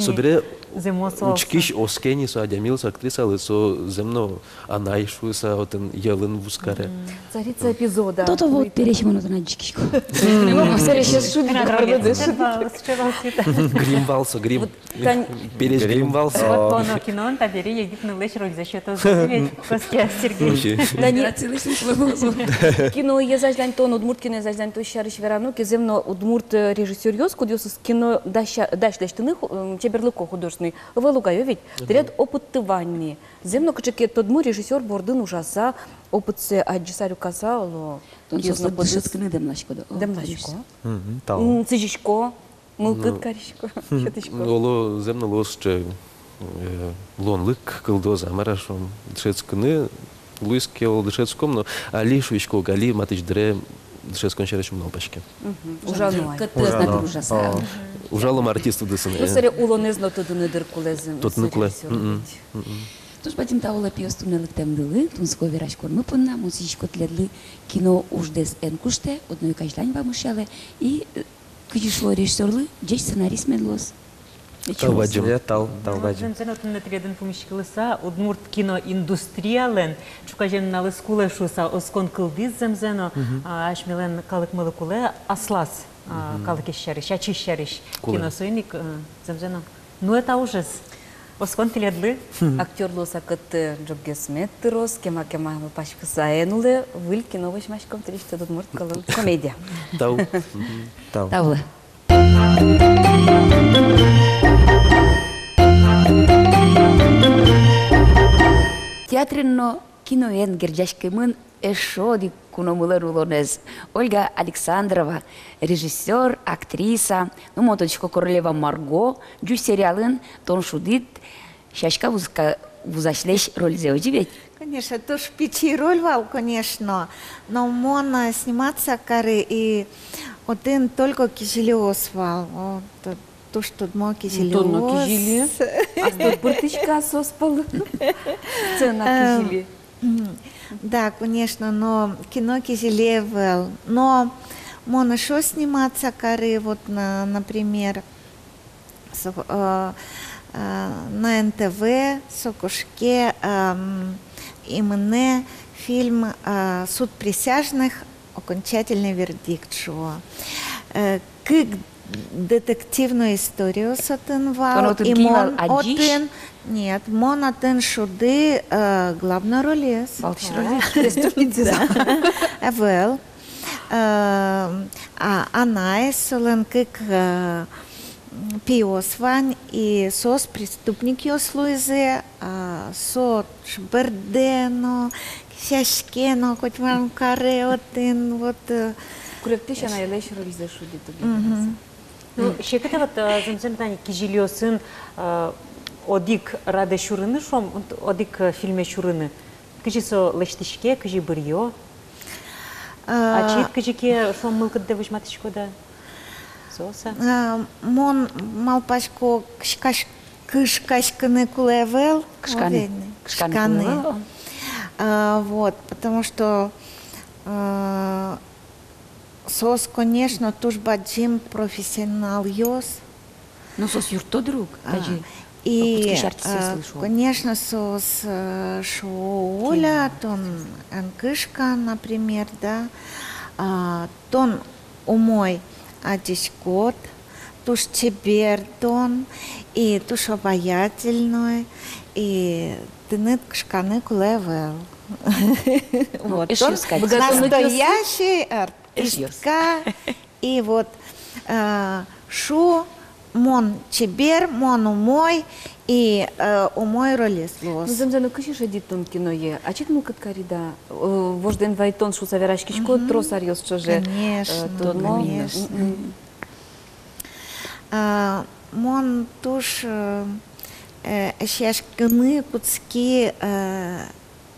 Собере учкись оске ни со адямилы, со актрисалы, со зэм но анай шуыса, отын йӧлын вузкаре. Царица эпизода. То-то вот пересь мон отын адӟиськисько. Пересь шуд. Грим вал со, грим. Тань пересь грим вал со. Вот поно киноын табере егит ныллэсь рользэ сётозы ведь, Костя, Сергей. Вообще. Тани киноез азьланьтон, удмурт киноез азьланьтон сярысь верано ке, зэм но, удмурт, э, режиссёръёс, кудъёсыз кино дась-, дась лэсьтыны ху-, м, чеберлыко художественной, ӧвӧл ук ай, о ведь? Тӥлед опытты вань ни. Зэм но, кыӵе ке тодмо режиссёр бордын ужаса, опытсэ адӟыса, люкаса, оло. Тон киез но соослы пыдыз дышетскыны дэмласькод-а? О, дэмласько. Мгм, тау. М, сӥзисько. Мылкыд карисько, сётӥсько. Оло, зэм но, луоз сыӵе, э, луонлык кылдоз-а, мар-а, шуом, дышетскыны луиз ке, оло, дышетском, но али, шуисько ук, али матысь дыре дышетскон сярысь ум малпаське. Мгм. Ужано ай. Ужано. Ужано. О. Ужалом артист удысын. Ну, э, собере улонэз но тодыны дыр кулэ, зэм, тодыны кулэ. Мгм. Мгм. Туж бадӟым тау луэ, пиос, туннэ лыктэмдылы, тунсыко вераськонмы понна. Мон сӥзисько тӥледлы кино уждэс эн куштэ, одно ик азьлань вамышъялэ и, э, кызьы шуо, режиссёрлы ӟеч сценарист мед луоз. Тау бадӟым. Тау, тау бадӟым. Зэмзэ но, туннэ тӥледын пумиськылыса, удмурт киноиндустриялэн ӵуказе нуналыз кулэ шуыса оскон кылдӥз, зэмзэ но. Мгм. А, асьмелэн калыкмылы кулэ аслаз, а, мгм, калыкез сярысь, ачиз сярысь. Кулэ. Кино, соин ик, э, зэмзэ но. Ну, это ужез. Оскон тӥледлы. Актёр луыса кӧтты ӝоггес мед тыроз, кема-кема малпаськыса эн улэ, выль кино возьмаськом тӥлесьтыд, удмурт кылын комедия. Тау. Тау. Тау луэ. Театрен но киноен герӟаськемын эшшо одӥг куномылэн улонэз. Ольга Александрова, режиссёр, актриса, ну, мон тодӥсько, «Королева Марго», ӟуч сериалын тон шудӥд сяська вузка-, вузасьлэсь рользэ, озьы ведь? Конечно, туж пичи роль вал, конечно, но мон, э, сниматься кари, и отын только кизилиос вал. О, т-, туж тодмо кизилиос. Тон но кизили. Астэ пыртӥськод соос пӧлы. Сцена кизили. Эм, да, конечно, но кино кизили ӧвӧл. Но мон эшшо сниматься кари, вот, на, например, со, э, э, на Н Т В, со кошке, эм, и мынэ фильм, э, «Суд присяжных. Окончательный вердикт» шуо. Э, кык детективной историос отын вал. Тон отын и кин вал, мон адӟись? Отын, нет, мон отын шуды, э, главной ролез. Валтӥсь ролез. Преступница. Ӧвӧл. Э, а, анаез, солэн кык, э, пиос вань, и соос преступникъёс луизы, а, со шыбырдэ но, кесяське но, котьмар каре отын, вот, э. Куректӥсь анаелэсь рользэ шудӥд, тугеса. Мгм. Ну, секытэ вот, э, зэмзэ но, тани кизилиосын, э, одӥг радэ сюрыны, шуом, вот, одӥг, э, фильме сюрыны. Кызьы со лэсьтӥське, кызьы быръё? А, ачид кызьы ке, шуом, мылкыддэ возьматӥськод-а? Соос-а? А, мон малпасько, кышкась-, кышкаськыны кулэ ӧвӧл. Кышканы. Оведь ни. Кышканы. Кышканы кулэ ӧвӧл. А, вот, потому что, а, соос, конечно, туж бадӟым профессионалъёс. Но соос юртто дыр ук, а, тазьы. И, кутскись артистъёслы, а, шуо. Конечно, соос, э, шуо: «Оля, тон эн кышка», например, да. А, тон умой адӟиськод, туж чебер тон, и туж обаятельной, и тыныд кышканы кулэ ӧвӧл. Ну, вот, эшъёс кадь. Тон настоящий артист. Эшъёс. Артистка, и вот, э, шу: мон чебер, мон умой, и, э, умой ролез луоз. Ну, зэмзэ но, кызьы шедид тон киное? Ачид мылкыд карид-а? Э, вождэ эн вайтон шуыса вераськиськод трос аръёс ӵоже. Конечно, э, тодмо. Конечно. Мгм. А, мон туж, э, э, эшъяськыны кутски, э,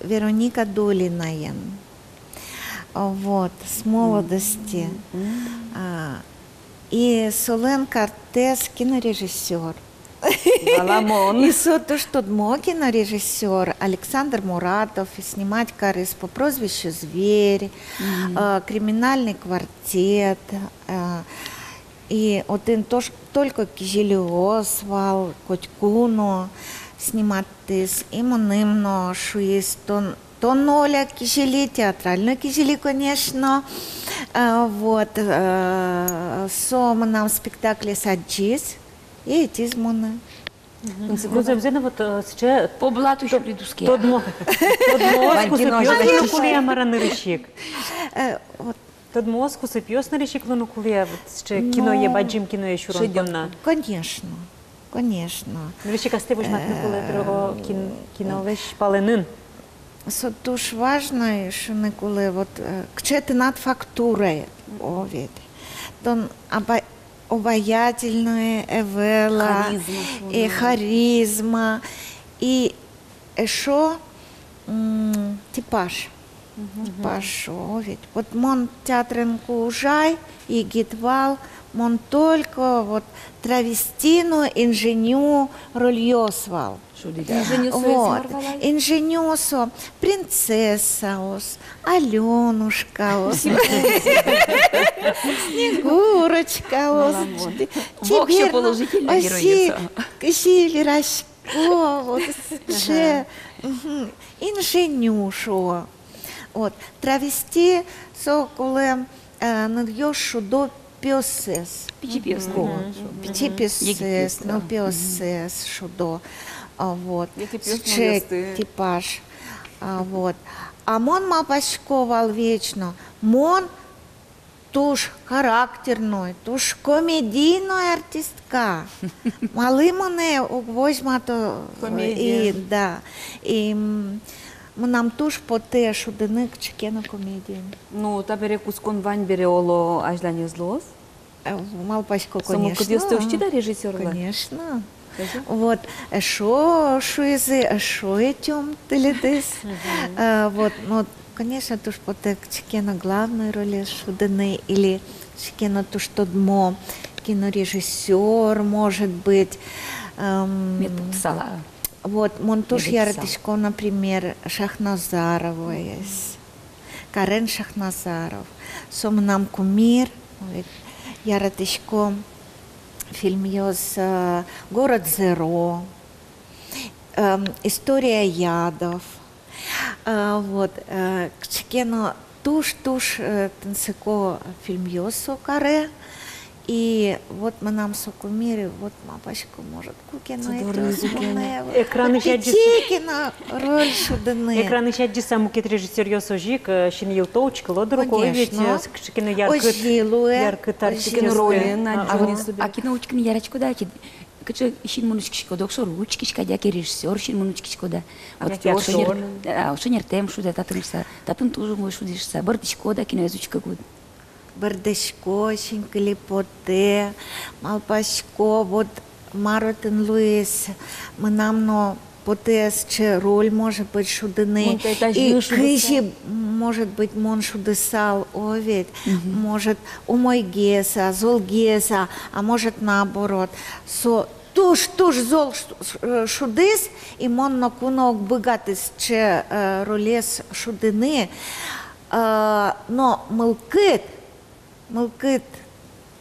Вероника Долинаен. Вот, с молодости. Мгм. А, и солэн карттэз кинорежиссёр. Валамон. И со туж тодмо кинорежиссёр Александр Муратов, и снимать кариз «По прозвищу Зверь», мгм, э, «Криминальный квартет», э, И отын тож-, только кизилиос вал, котьку но сниматьтӥз, и мыным но шуиз: «Тон, тон, Оля, кизили, театральной кизили, конечно». А, вот, э, со мынам спектаклез адӟиз и ӧтиз монэ. Мгм. Ну, зэмзэ но, вот, э, сыӵе по блату сюрид уске. Тодмо, тодмо кусыпъёс луыны кулэ-а, мар-а, нырысь ик? Э, вот. Тодмо кусыпъёс нырысь ик луыны кулэ-а, вот, сыӵе киное, бадӟым киное сюрон понна? Конечно, конечно. Нырысь ик астэ возьматыны кулэ, э, дыр, о, кин-, кинолэсь палэнын. Со туж важно, шуыны кулэ, вот, э, кыӵе тынад фактура, о, ведь. Тон оба-, обаятельной, ӧвӧл-а, харизма, э, шуыны, харизма. И эшшо, м, типаж. Мгм. Типаж, о, ведь. Вот мон театрын ку ужай, егит вал, Мон только вот травести но инженю рольёс вал. Шудӥ-а? Инженю соос Вот. Мар вал ай? Инженю со, принцессаос, Алёнушкаос, Снегурочкаос. Мон. Воксё чебер но положительно оси геройёс. Кызьы верасько, вот, сыӵе. Мгм. Инженю шуо. Вот. Травести со кулэ, э, нылъёс шудо пиоссэс. Пичи пиос. Го. Мгм. Пичи пиоссэс, егит пиос, но да. Пиоссэс шудо. А, вот. Егит пиос. Сыӵе нылъёсты. Типаж. А, вот. А мон малпасько вал вечно, мон туж характерной, туж комедийной артистка. Малы монэ уг возьмато. Комедия. И, да. И, м, мынам туж потэ шудыны кыӵе ке но комедиын. Ну, табере кутскон вань бере, оло, азьланезлы луоз? Э, малпасько, конечно. Со мылкыдъёсты усьтӥд-а режиссёрлы? Конечно. Тоже? Вот, эшшо шуизы, эшшо ӧтём тӥледыз. Мгм. Э, вот, но, конечно, туж потэ кыӵе ке но главной ролез шудыны или кыӵе ке но туж тодмо кинорежиссёр, может быть. Эм, мед пуктысал-а? Вот, мон туж яратӥсько, например, Шахназароваез. Карен Шахназаров. Со мынам кумир, ведь яратӥсько фильмъёс, э, «Город зеро», эм, «История ядов». Э, вот, э, кыӵе ке но туж-туж, э, тунсыко фильмъёс со каре. И вот мынам со кумир, и вот малпасько, может, куке но ик экранысь адӟиз-а? Пичи ке но роль шудыны. Экранысь адӟиз-а мукет режиссёръёс озьы ик, э, синйылто, учкыло дыр ук, ой, ведь, конечно, э, кыӵе ке но яркыт, озьы луэ, яркыт озьы артистъёсты. Кыӵе ке но роль. А, а кино учкыны яратӥськод-а, кыӵе синмын учкиськод, огшоры учкиськод-а, яке режиссёр синмын учкиськод-а? Вот яке шонер-, шонер-, а, шонертэм шудэ, татын шуса, татын туж умой шудӥз шуса, бӧрдӥськод-а киноез учкыку? Бӧрдӥсько, синкыли потэ, малпасько, вот мар отын луиз, мынам но потэ сыӵе роль, может быть, шудыны. И кызьы, может быть, мон шудысал, о ведь, может, умойгес-а, золгес-а, а может, наоборот. Со туж, туж зол ш-, ш-, э, шудӥз, и мон ноку но уг быгаты сыӵе, э, ролез шудыны. Э, но мылкыд, мылкыд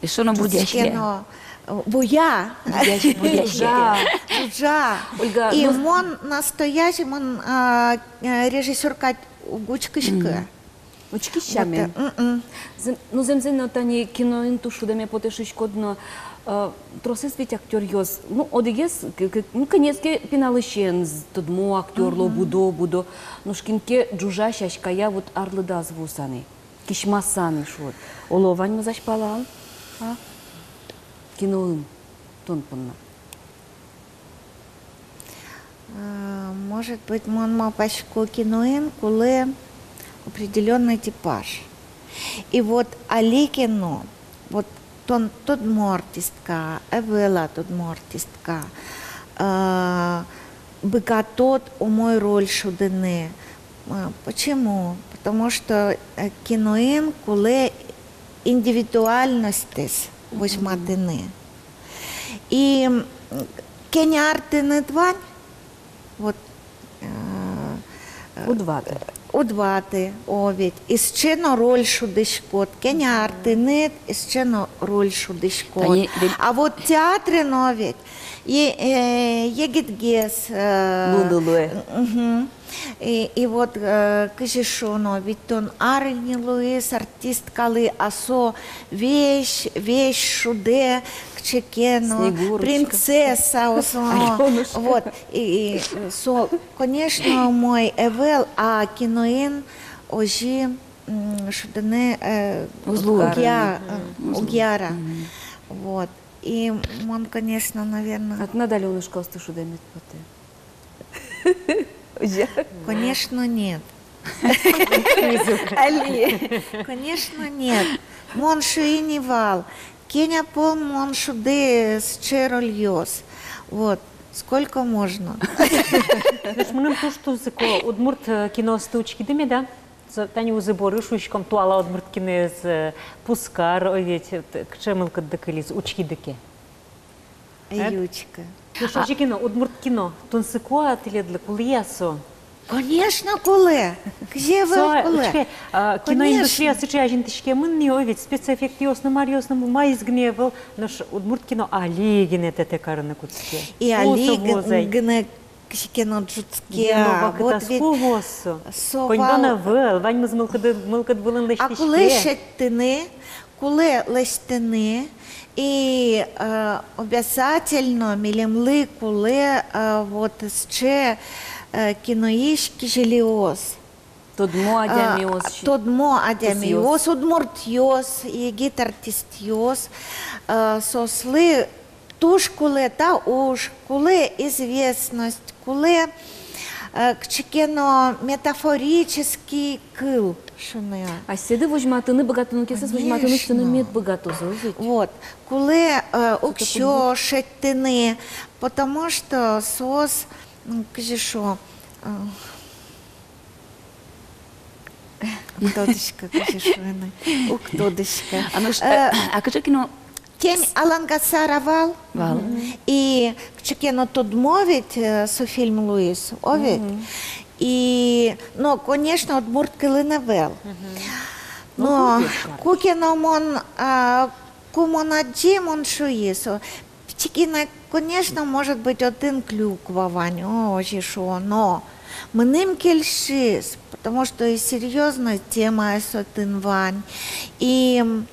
эшшо но будясь, кыӵе ке но, э, буя. Будясь, будясь. Ӝужа. Ӝужа. Ольга, и ну, мон настоящий, мон, а, э, режиссёр кадь уг учкиськы. Мгм. Учкиськод-а? Вот, э, мгм. Зэм-, ну, зэмзэ но, тани киноын туж шудэме потэ шуиськод но, э, тросэз ведь актёръёс, ну, одӥгез, к-, к-, ну, кӧнез ке пиналысен з-, тодмо актёр луо, будо, будо. Нош кин ке ӝужа, сяськая, вот арлыдаз вуыса ни, кисьмаса ни, шуод. Оло ваньмыз азьпалан, а? Киноын тон понна. А, может быть, мон малпасько, киноын кулэ определённый типаж. И вот али ке но, вот тон тодмо артистка, ӧвӧл-а тодмо артистка, а, быгатод умой роль шудыны. А, почему? Потому что, э, киноын кулэ индивидуальностьтэс возьматыны. И, м, кӧня ар тыныд вань, вот, э, э, уд ваты. Уд ваты, о, ведь. И сыӵе но роль шудӥськод, кӧня ар тыныд, и сыӵе но роль шудӥськод. Тани ве- А вот театрын, о, ведь, е-, э, егитгес, э, луыны луэ. Мгм. И, и вот, э, кызьы шуоно, ведь тон ар ини луиз артисткалы, а со весь, весь шудэ кыӵе ке но Снегурочка. Принцесса, о, со. Алёнушка. Вот, и, и со, конечно, умой ӧвӧл, а киноын озьы, м, шудыны, э, уг яра, э, уг яра. Мгм. Вот. И мон, конечно, наверное... А тынад Алёнушкаосты шудэме потэ? Озьы-а? Конечно, нет. Али. Конечно, нет. Мон шуи ни вал, кӧня пол мон шудӥ сыӵе рольёс. Вот. Сколько можно? Нош мыным туж тунсыко, удмурт, э, киноосты учкиды меда? Со тани узы-боры шуиськом, туала удмурт киноез, э, пускар, ой, ведь, э, т-, кыӵе мылкыдды кылиз, учкиды ке? Ӧй учкы. Ну, озьы ке но, удмурт кино тунсыко-а тӥледлы, кулэ-а со? Конечно, кулэ. Кызьы ӧвӧл кулэ. Учке, а, киноиндустрия сыӵе азинтӥськемын ни, ой, ведь, спецэффектъёс но, маръёс но, маиз гинэ ӧвӧл, нош удмурт кино али гинэ тэтэ карыны кутске. И али гинэ кызьы ке но ӝутске. Вот ведь со вал. Коньдон ӧвӧл, ваньмыз мылкыды-, мылкыд вылын лэсьтӥське. А кулэ шедьтыны, кулэ лэсьтыны, и, э, обязательно милемлы кулэ, э, вот сыӵе, э, киноысь кизилиос. Тодмо адямиос. Тодмо адямиос, удмуртъёс, егит артистъёс, э, соослы туж кулэ та уж, кулэ известность, кулэ, э, кыӵе ке но метафорический кыл шуыны. Асьсэды возьматыны быгатонлыксэс возьматыны ик сыӵе мед быгатозы ведь. Вот. Кулэ, э, уксё шедьтыны, потому что соос, м, кызьы шуо, э, уг тодӥськы, кызьы шуыны. Уг тодӥськы. А нош, э, а кыӵе кино? Тем Алан Гасаров вал. Вал. И кыӵе ке но тодмо ведь, э, со фильм луиз, о ведь. И, но, конечно, удмурт кылын ӧвӧл. Но куке но мон, а, ку мон адӟи, мон шуи, со пичи гинэ, конечно, может быть, отын клюква вань, о, озьы шуо, но мыным кельшиз, потому что и серьёзной темаез отын вань, и, м,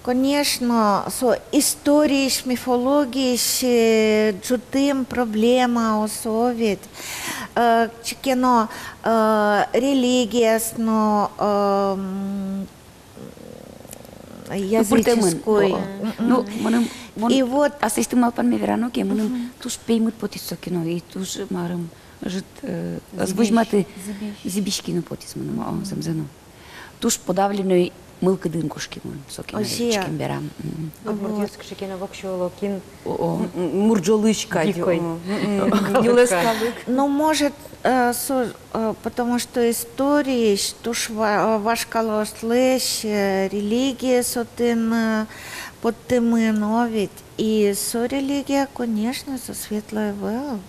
конечно, со историысь, мифологиысь, э, ӝутӥм проблемаос, о ведь, э, кыӵе ке но, э, религиос но, э, м, языческой. Пыртэмын. О, о. Ну, мыным, мон, и вот, аслэсьтым малпанме верано ке, мыным туж пеймыт потӥз со кино, и туж, марым, ӧжыт, э, ӧз возьматы, зӥбись кино потӥз мыным, о, зэмзэ но. Туж подавленной мылкыдын кошки мон со кино учкем берам. Удмуртъёс кыӵе ке но воксё оло кин. О, о. М, м, мурӝолысь кадь. Дикой. О, м, м. Нюлэс калык. Но, может, э, со Э, потому что историысь туж ва-, э, вашкалаослэсь, э, религиос отын, э, поттэмын, о ведь. И со религия, конечно, со светлой ӧвӧл.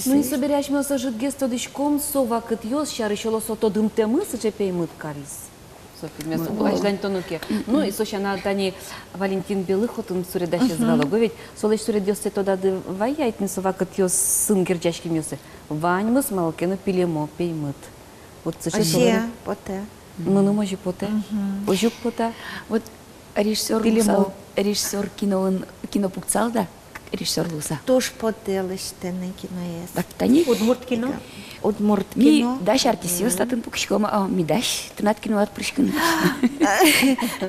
Ну и собере асьмеос ӧжытгес тодӥськом, со вакытъёс сярысь, оло, со тодымтэмы сыӵе пеймыт кариз. Со фильмез, о, азьланьтоно ке. Ну, и со сяна тани Валентин Белых отын суредасез вал уго ведь. Солэсь суредъёссэ тодады вае ай тӥни, со вакытъёсын герӟаськемъёссэ? Ваньмыз малы ке но пилемо, пеймыт. Вот сыӵе. Озьы потэ. Мыным озьы потэ. Озьы уг пота. Вот режиссёр луысал, режиссёр киноын, кино пуктысал да, режиссёр луыса. Туж потэ лэсьтыны киноез. Так, тани. Удмурт кино? Удмурт кино. Ми дась артистъёс татын пукиськом, а, ми дась тынад киноад пыриськыны.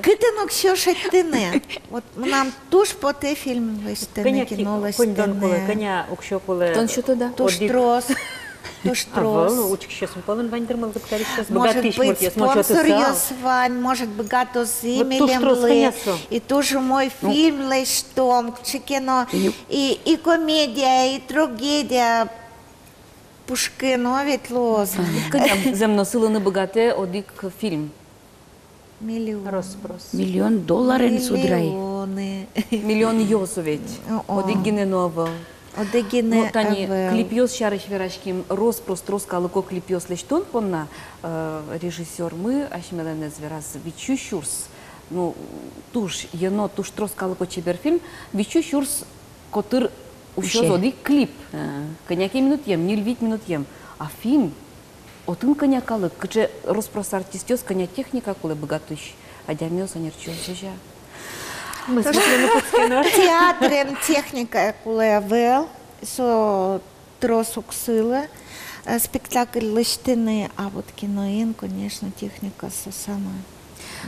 Кытын уксё шедьтыны? Вот мынам туж потэ фильм лэсьтыны, кино лэсьтыны. Кӧня уксё кулэ? Тон сётод-а? Туж трос. Туж трос. Ӧвӧл, учкисьёсмы пӧлын вань дыр мылкыд карисьёс, быгатӥсь муртъёс, может, спонсоръёс вань, может, быгатозы милемлы. И туж умой фильм лэсьтом, кыӵе ке но и, и комедия, и трагедия пушкын, о ведь, луоз. Кӧня зэм но сылыны быгатэ одӥг фильм? Миллион. Рос-прос. Миллион долларен со дыр ай. Миллионы. Миллионъёс ведь. О-о. Одӥг гинэ но ӧвӧл. Одӥг гинэ но ӧвӧл. Ну, тани клипъёс сярысь вераським, рос-прос трос калыко клипъёс лэсьтон понна, э, режиссёрмы асьмелэн ӧз вераз, витьсю сюрс. Ну, туж йӧно, туж трос калыко чебер фильм, витьсю сюрс котыр усёз одӥг клип. Кӧня ке минутъем, ньыль-вить минутъем. А фильм Отын кӧня калык, кыӵе рос-прос артистъёс, кӧня техника кулэ, быгатӥсь адямиос, ӧнерчиос, озьы-а? Театрын техника кулэ ӧвӧл, со трос уг сылы, э, спектакль лэсьтыны, а вот киноын, конечно, техника со самое.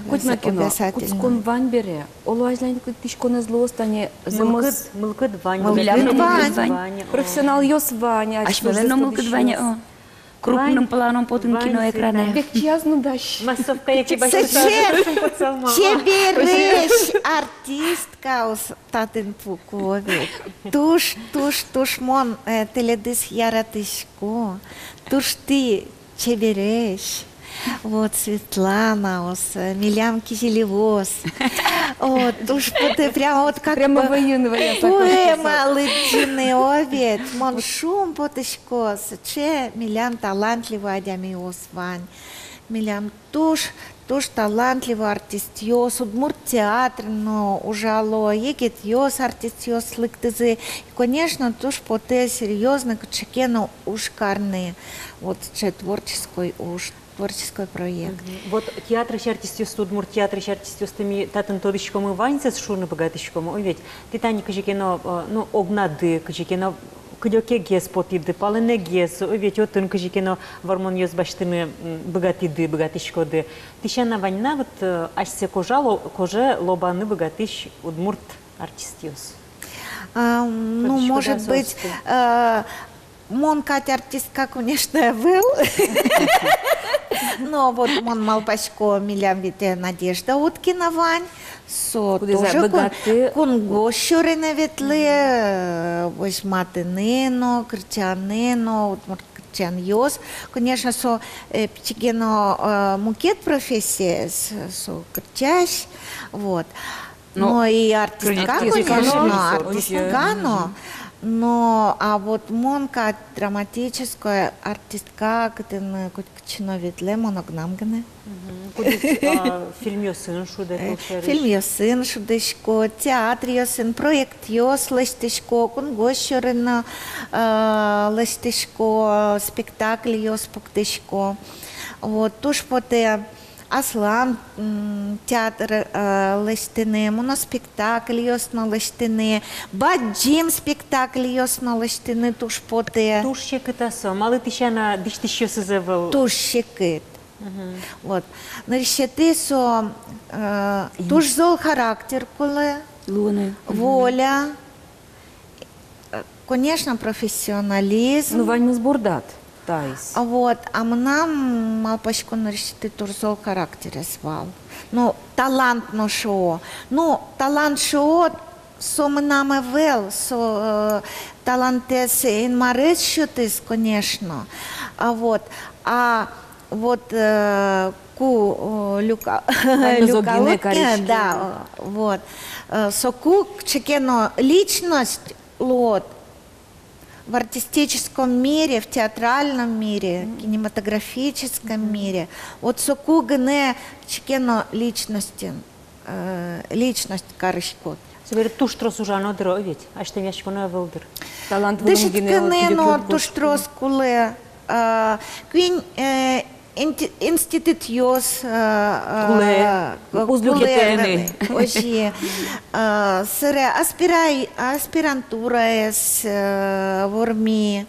Кутьма ке но, кутскон вань бере, оло, азьланьтӥськонэз луоз тани. Мылкыд, мылкыд вань. Мылкыд вань. Профессионалъёс вань, асьмелэн но мылкыд вань, о. Крупным планом потын киноэкране. Векчияз но дась. Массовкае кибаськыса. Сыӵе чебересь артисткаос татын пуко ведь. Туж, туж, туж мон, э, тӥледыз яратӥсько. Туж тӥ чебересь. Вот Светланаос, э, милям кизилиос. Вот, туж потэ прямо вот как бы поэма лыдӟыны, о ведь. Мон шумпотӥсько, сыӵе милям талантливой адямиос вань. Милям туж, туж талантливой артистъёс, удмурт театр но ужало, егитъёс, артистъёс лыктӥзы. И, конечно, туж потэ серьёзно кыӵе ке но уж карыны. Вот сыӵе творческой уж, творческой проект. Мгм. Вот театрысь артистъёсты, удмурт театрысь артистъёсты ми татын тодӥськомы, ваньзэс шуыны быгатӥськомы, о ведь. Тӥ тани кызьы ке но, э, ну, огнады, кызьы ке но кыдёкегес потӥды, палэнэгес, о ведь, отын кызьы ке но вормонъёс басьтыны, м, быгатӥды, быгатӥськоды. Тӥ сяна вань на вот, э, асьсэ кожа ло-, коже лобаны быгатӥсь удмурт артистъёс? А, ну, может быть, э, мон кадь артистка, конечно, ӧвӧл. Но вот мон малпасько, милям ведь, э, Надежда Уткина вань. Со тоже кун-, кунгож сьӧрын ветлэ, э, возьматыны но, кырӟаны но, удмурт кырӟанъёс. Конечно, со, э, пичи ке но, э, мукет профессия, с-, со кырӟась. Вот. Но и артистка, конечно, артистка, но. Но, а вот мон кадь драматической артистка, кытын, э, кытчы но ветлэ, мон огнам гинэ. Мгм. Кудӥз, а, фильмъёсын шудэ, э, кылсярысь? Фильмъёсын шудӥсько, театръёсын, проектъёс лэсьтӥсько, кунгож сьӧрын но, э, лэсьтӥсько, спектакльёс пуктӥсько. Вот, туж потэ аслам, м, театр, э, лэсьтыны, моноспектакльёс но лэсьтыны, бадӟым спектакльёс но лэсьтыны туж потэ. Туж секыт-а со? Малы тӥ сяна дӥсьтӥсьёсыз ӧвӧл? Туж секыт. Мгм. Вот. Нырысетӥ со, э, туж зол характер кулэ, воля, э, конечно, профессионализм. Ну, ваньмыз бордад таиз. А вот, а мынам, малпасько, нырысетӥ туж зол характерез вал. Ну, талант но шуо. Ну, талант шуо, со мынам ӧвӧл, со, э, талантэз Инмарез сётӥз, конечно. А вот, а вот, э, ку, э, люка-, люкалод ке, да, э, вот. Э, соку кыӵе ке но личность луод в артистическом мире, в театральном мире, кинематографическом мире. Вот соку гинэ кыӵе ке но личностен, э, личность кариськод. Собере туж трос ужано дыр, о ведь, азьтэмъяськоно ӧвӧл дыр. Талант вылын гинэ. Дышетскыны но туж трос кулэ, э, куинь, э, инти-, институтъёс, э, э, кулэ, уз люкетэ ни. Озьы, э, собере аспира-, аспирантураез, э, ворми,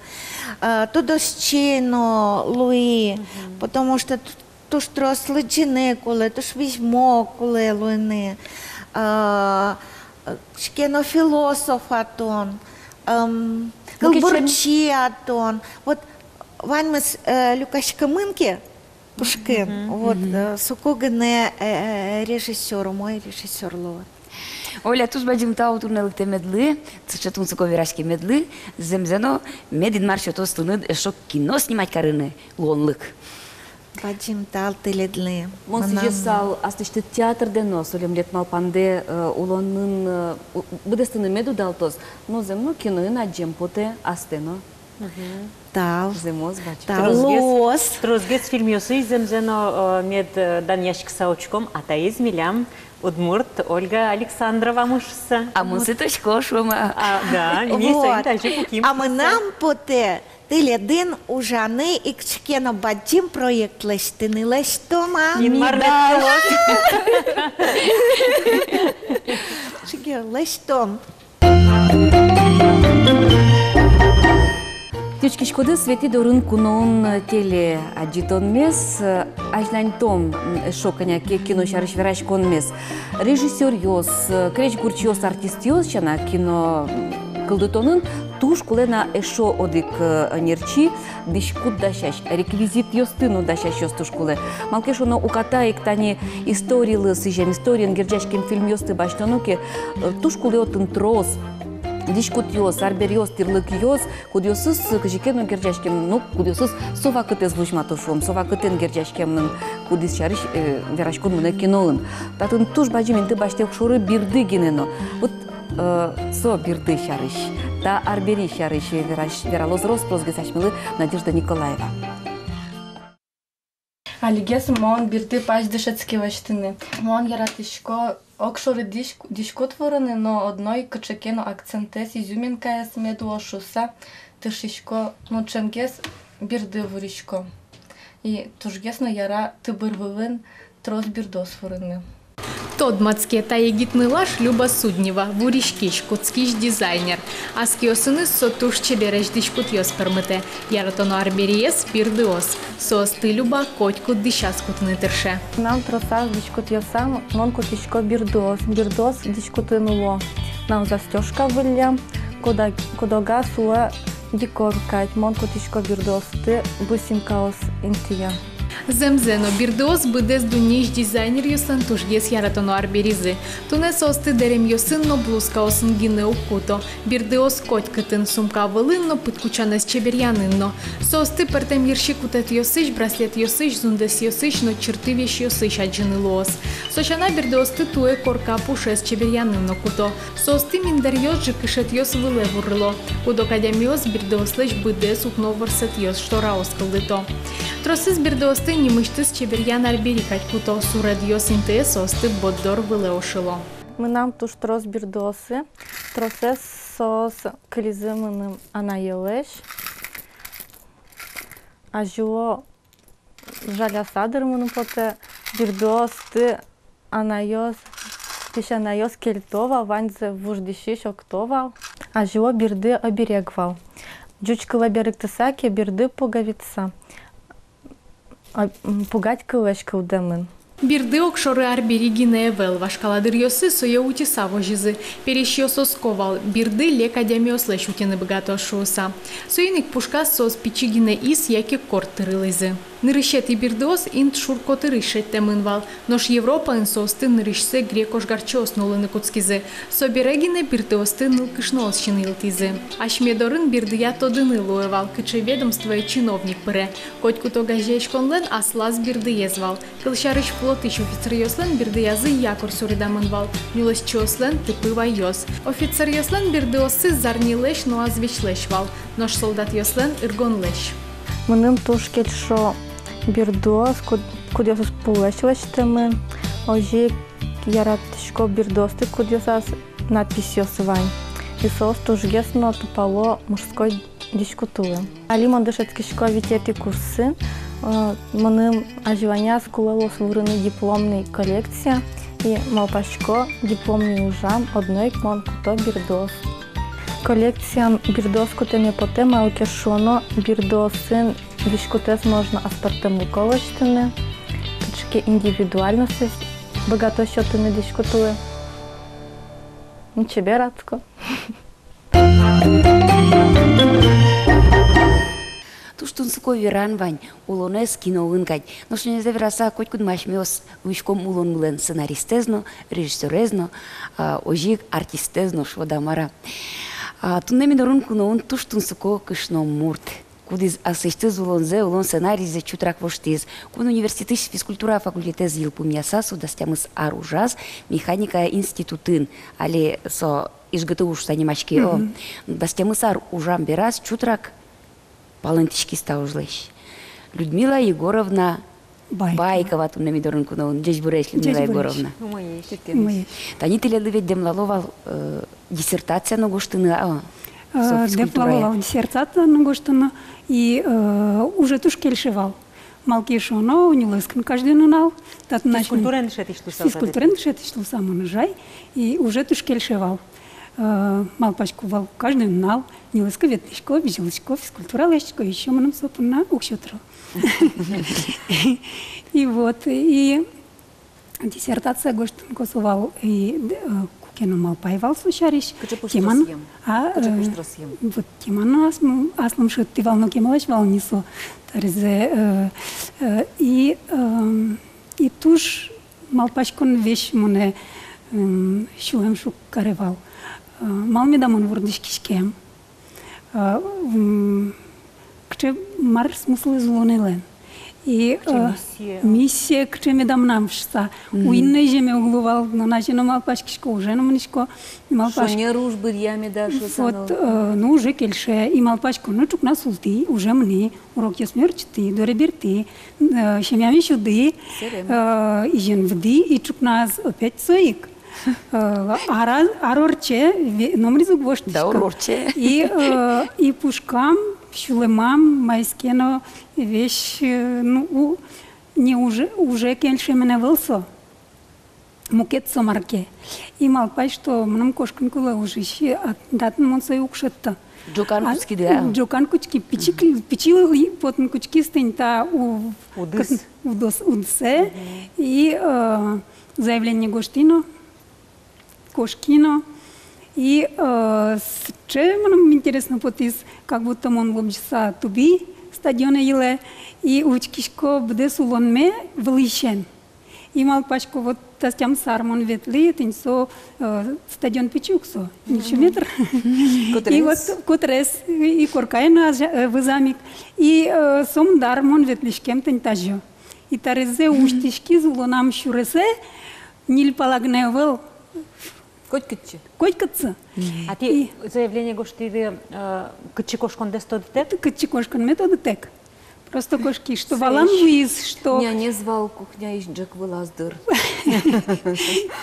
э, тодосчи но луи, потому что ту-, туж трос лыдӟыны кулэ, туж визьмо кулэ луыны. Э, кыӵе ке но философ-а тон, эм, кылбурчи-а тон. Вот ваньмыз, э, люкаськемын ке пушкын, вот, э, соку гинэ, э, э, режиссёр, умой режиссёр луод. Оля, туж бадӟым тау туннэ лыктэмедлы, сыӵе тунсыко вераськемедлы, зэмзэ но, мед Инмар сётоз тыныд эшшо кино снимать карыны луонлык. Бадӟым тау тӥледлы. Мон сӥзьысал аслэсьтыд театрдэ но, со лемлет малпандэ, э, улонын, э, у-, быдэстыны мед удалтоз. Но зэм но, киноын адӟем потэ астэ но. Мгм. Тау. Зэмос бадӟым. Тау. Тросгес, луоз. Тросгес фильмъёсыз зэмзэ но, э, мед, э, данъяськыса учком, а таиз милям удмурт Ольга Александровамы шуыса. А мон сытӥсько шуом-а. А, да, ми соин дальше пуким. А мынам потэ тӥледын ужаны, ик кыӵе ке но бадӟым проект лэсьтыны, лэсьтом-а? Инмар мед кылоз. Чиге, лэсьтом. Тӥ учкиськоды «Светӥ дорын куноын» телеадӟытонмес. Азьланьтом, м, эшшо кӧня ке кино сярысь вераськонмес. Режиссёръёс, э, крезьгурчиос, артистъёс сяна, кино, м, кылдытонын туж кулэ на эшшо одӥг, э, ӧнерчи, дӥськут дасясь, реквизитъёсты но дасясьёс туж кулэ. Малы ке шуоно, уката ик тани историлы сӥзем, историен герӟаськем фильмъёсты басьтоно ке, э, туж кулэ отын трос Дӥськутъёс, арбериос, тӥрлыкъёс, кудъёсыз кызьы ке но герӟаськемын, ну, кудъёсыз со вакытэз возьмато, шуом, со вакытэн герӟаськемын, кудӥз сярысь, э, вераськон мынэ киноын. Татын туж бадӟым инты басьтэ огшоры бирды гинэ но. Вот, э, со бирды сярысь, та арбери сярысь верась-, вералоз рос-прос гес асьмелы Надежда Николаева. Алигес мон бирды пазь дышетски лэсьтыны. Мон яратӥсько огшоры дӥськ-, дӥськут вурыны, но одно ик кыӵе ке но акцентэз, изюминкаез мед луоз шуыса тыршисько, но ӵемгес бирды вурисько. И тужгес но яра тыбыр вылын трос бирдыос вурыны. Тодматске, та егит нылаш Люба Суднева, вуриськись, кутскись дизайнер. Ас киосыныз со туж чебересь дӥськутъёс пӧрмытэ. Яратоно арбериез — бирдыос. Соосты Люба котькуд дӥсяз кутыны тырше. Мынам тросаз дӥськутъёсам мон кутӥсько бирдыос. Бирдыос дӥськутын уло. Мынам застёжка выллем, куда-, кудогаз улэ декор кадь, мон кутӥсько бирдыосты бусинкаос интые. Зэмзэ но, бирдыос — быдэс дуннеысь дизайнеръёслэн тужгес яратоно арберизы. Туннэ соосты дэремъёсын но блузкаосын гинэ уг куто. Бирдыос котькытын: сумка вылын но, пыдкутчанэз чеберъянын но. Соосты пӧртэм йырси кутэтъёсысь, браслетъёсысь, зундэсъёсысь но чырты весьёсысь адӟыны луоз. Со сяна, бирдыосты туэ корка пушез чеберъянын но куто. Соосты миндэръёс, ӝикышетъёс вылэ вурыло. Куд-ог адямиос бирдыослэсь быдэс укно ворсэтъёс, штораос кылдыто. Тросэз бирдыосты нимысьтыз чеберъян арбери кадь куто, суредъёс интые соосты борддор вылэ ошыло. Мынам туж трос бирдыосы, тросэз соос кылизы мыным анаелэсь. Азьло жаляса дыр мыным потэ, бирдыосты анаёс, песянайёс кельто вал, ваньзэ вуж дӥсись окто вал. Азьло бирды оберег вал. Ӟуч кылэ берыктыса ке, бирды — пуговица. А, м, пугать кыллэсь кылдэмын. Бирды огшоры арбери гинэ ӧвӧл, вашкала дыръёсы сое утьыса возизы. Пересьёс оско вал, бирды лек адямиослэсь утьыны быгатоз шуыса. Соин ик пушказ соос пичи гинэ ис яке корт тырылӥзы. Нырысетӥ бирдыос инт шур котырысь шедьтэмын вал, нош Европаын соосты нырысьсэ грек ожгарчиос нулыны кутскизы. Собере гинэ бирдыосты нылкышноос синйылтӥзы. Асьме дорын бирдыя тодыны луэ вал, кыӵе ведомствое чиновник пыре. Котькуд огазеяськонлэн аслаз бирдыез вал. Кылсярысь, флотысь офицеръёслэн бирдыязы якорь суредамын вал, нюлэсчиослэн — тыпы вайёс. Офицеръёслэн бирдыоссы зарнилэсь но азвечлэсь вал, нош солдатъёслэн — ыргонлэсь. Мыным туж кельшо бирдыос, куд-, кудъёсыз пулэсь лэсьтэмын. Озьы ик яратӥсько бирдыосты, кудъёсаз надписьёс вань. И соос тужгес но тупало мужской дӥськутылы. Али мон дышетскисько витетӥ курсын, э, мыным азьланяз кулэ луоз вурыны дипломный коллекция, и малпасько, дипломный ужам одно ик мон куто бирдыос. Коллекциям бирдыос кутэме потэ, малы ке шуоно, бирдыосын дӥськутэз можно аспӧртэмлыко лэсьтыны, кыӵе ке индивидуальностез быгато сётыны дӥськутылы. М, чебер адско. Туж тунсыко веран вань улонэз киноын кадь. Нош нёнэзэ вераса, котькудмы асьмеос луиськом улонмылэн сценаристэз но, режиссёрез но, а, озьы ик артистэз но, шуод-а, мар-а. А, туннэ ми дорын куноын туж тунсыко кышномурт, кудӥз аслэсьтыз улонзэ, улон сценаризэ чутрак воштӥз. Кун университетысь физкультура факультетэз йылпумъяса, со дас тямыс ар ужаз механикая институтын. Али со ИжГТУ шуыса нимаське, о. Мгм. Дас тямыс ар ужам бераз чутрак палэнтӥськиз та ужлэсь. Людмила Егоровна Байкова. Байкова туннэ ми дорын куноын. Ӟечбуресь, Людмила Ӟечбуресь. Егоровна. Умоесь. Умоесь. Тани тӥледлы ведь дэмлало вал, э, диссертация но гожтыны, а, э, со физкультурая. Дэмлало вал диссертация но гожтыны, и, э, уже туж кельше вал. Малы ке шуоно, нюлэскын каждый нунал. Татын асьме физкультураен дышетӥсь луыса. Физкультураен дышетӥсь луыса мон ужай, и уже туж кельше вал. Э, малпасько вал, каждый нунал нюлэскы ветлӥсько, визьылӥсько, физкультура лэсьтӥсько, ещё мыным со понна уксё тыро. И вот, и диссертация гожтыны косо вал, и, э, куке но малпай вал со сярысь. Кыӵе пуштросъем? Кема но, а, кыӵе, э, пуштросъем? Вот кема но аслым, аслым шедьтӥ вал, но кемалась вал ни со таризэ, э, э, и, эм, и туж малпаськон весь монэ, м, сюлэм шуг каре вал. Э, малы меда мон вордӥськиськем? Э, м, кыӵе, мар смыслэз улонэлэн? И, кыӵе, э, миссия? Миссия кыӵе меда мынам шуса. Мгм. Уин но иземе уг луы вал, но на озьы но малпаськисько, уже но мынӥсько, малпасько. Шонер уж быръя меда шуса. Вот, но, э, ну, уже кельше, и малпасько, ну, ӵукна султӥ, уже мынӥ, урокъёсме ортчытӥ, доре бертӥ, э, семьяме сюдӥ, сэрем, э, изен выдӥ, и ӵукназ опять со ик. Э, ар, ар ортче, ве-, номырыз уг воштӥськы. Даур ортче. И, э, и пушкам, сюлэмам, маиз ке но весь, э, ну, у-, не уже, уже кельше мынэ ӧвӧл со. Мукет со мар ке. И малпай, что мыным кошкыны кулэ ужысь, а татын мон сое уг шедьты. Ӝокан кутски, да? Ӝокан кутски, пичи кл-, пичи ли-, потыны кутскиз тӥни та у-, удыс. Кыт-, удыс, удысэ. Мгм. И, э, заявление гожтӥ но, кошки но. И, э, сыӵе мыным интересно потӥз, как будто мон лобӟыса тубӥ стадионэ йылэ, и учкисько быдэс улонме вылысен. И малпасько, вот та тямыс ар мон ветлӥ, тӥни со, э, стадион пичи ук со, ньыльсю метр. Котырес. И вот котырес, и коркае но азьа-, э, вӧзам ик. И, э, сомында ар мон ветлӥськем тӥни тазьы. И тарезэ усьтӥськиз улонам сюресэ, ньыль пала гинэ ӧвӧл. Котькытчы. Котькытчы. Мгм. А тӥ заявление гожтӥды, э, кытчы кошкондэс тодытэк? Кытчы кошконме тодытэк. Просто кошки, что валан вуиз, что нянез вал кухняысь ӝӧк вылаз, дыр.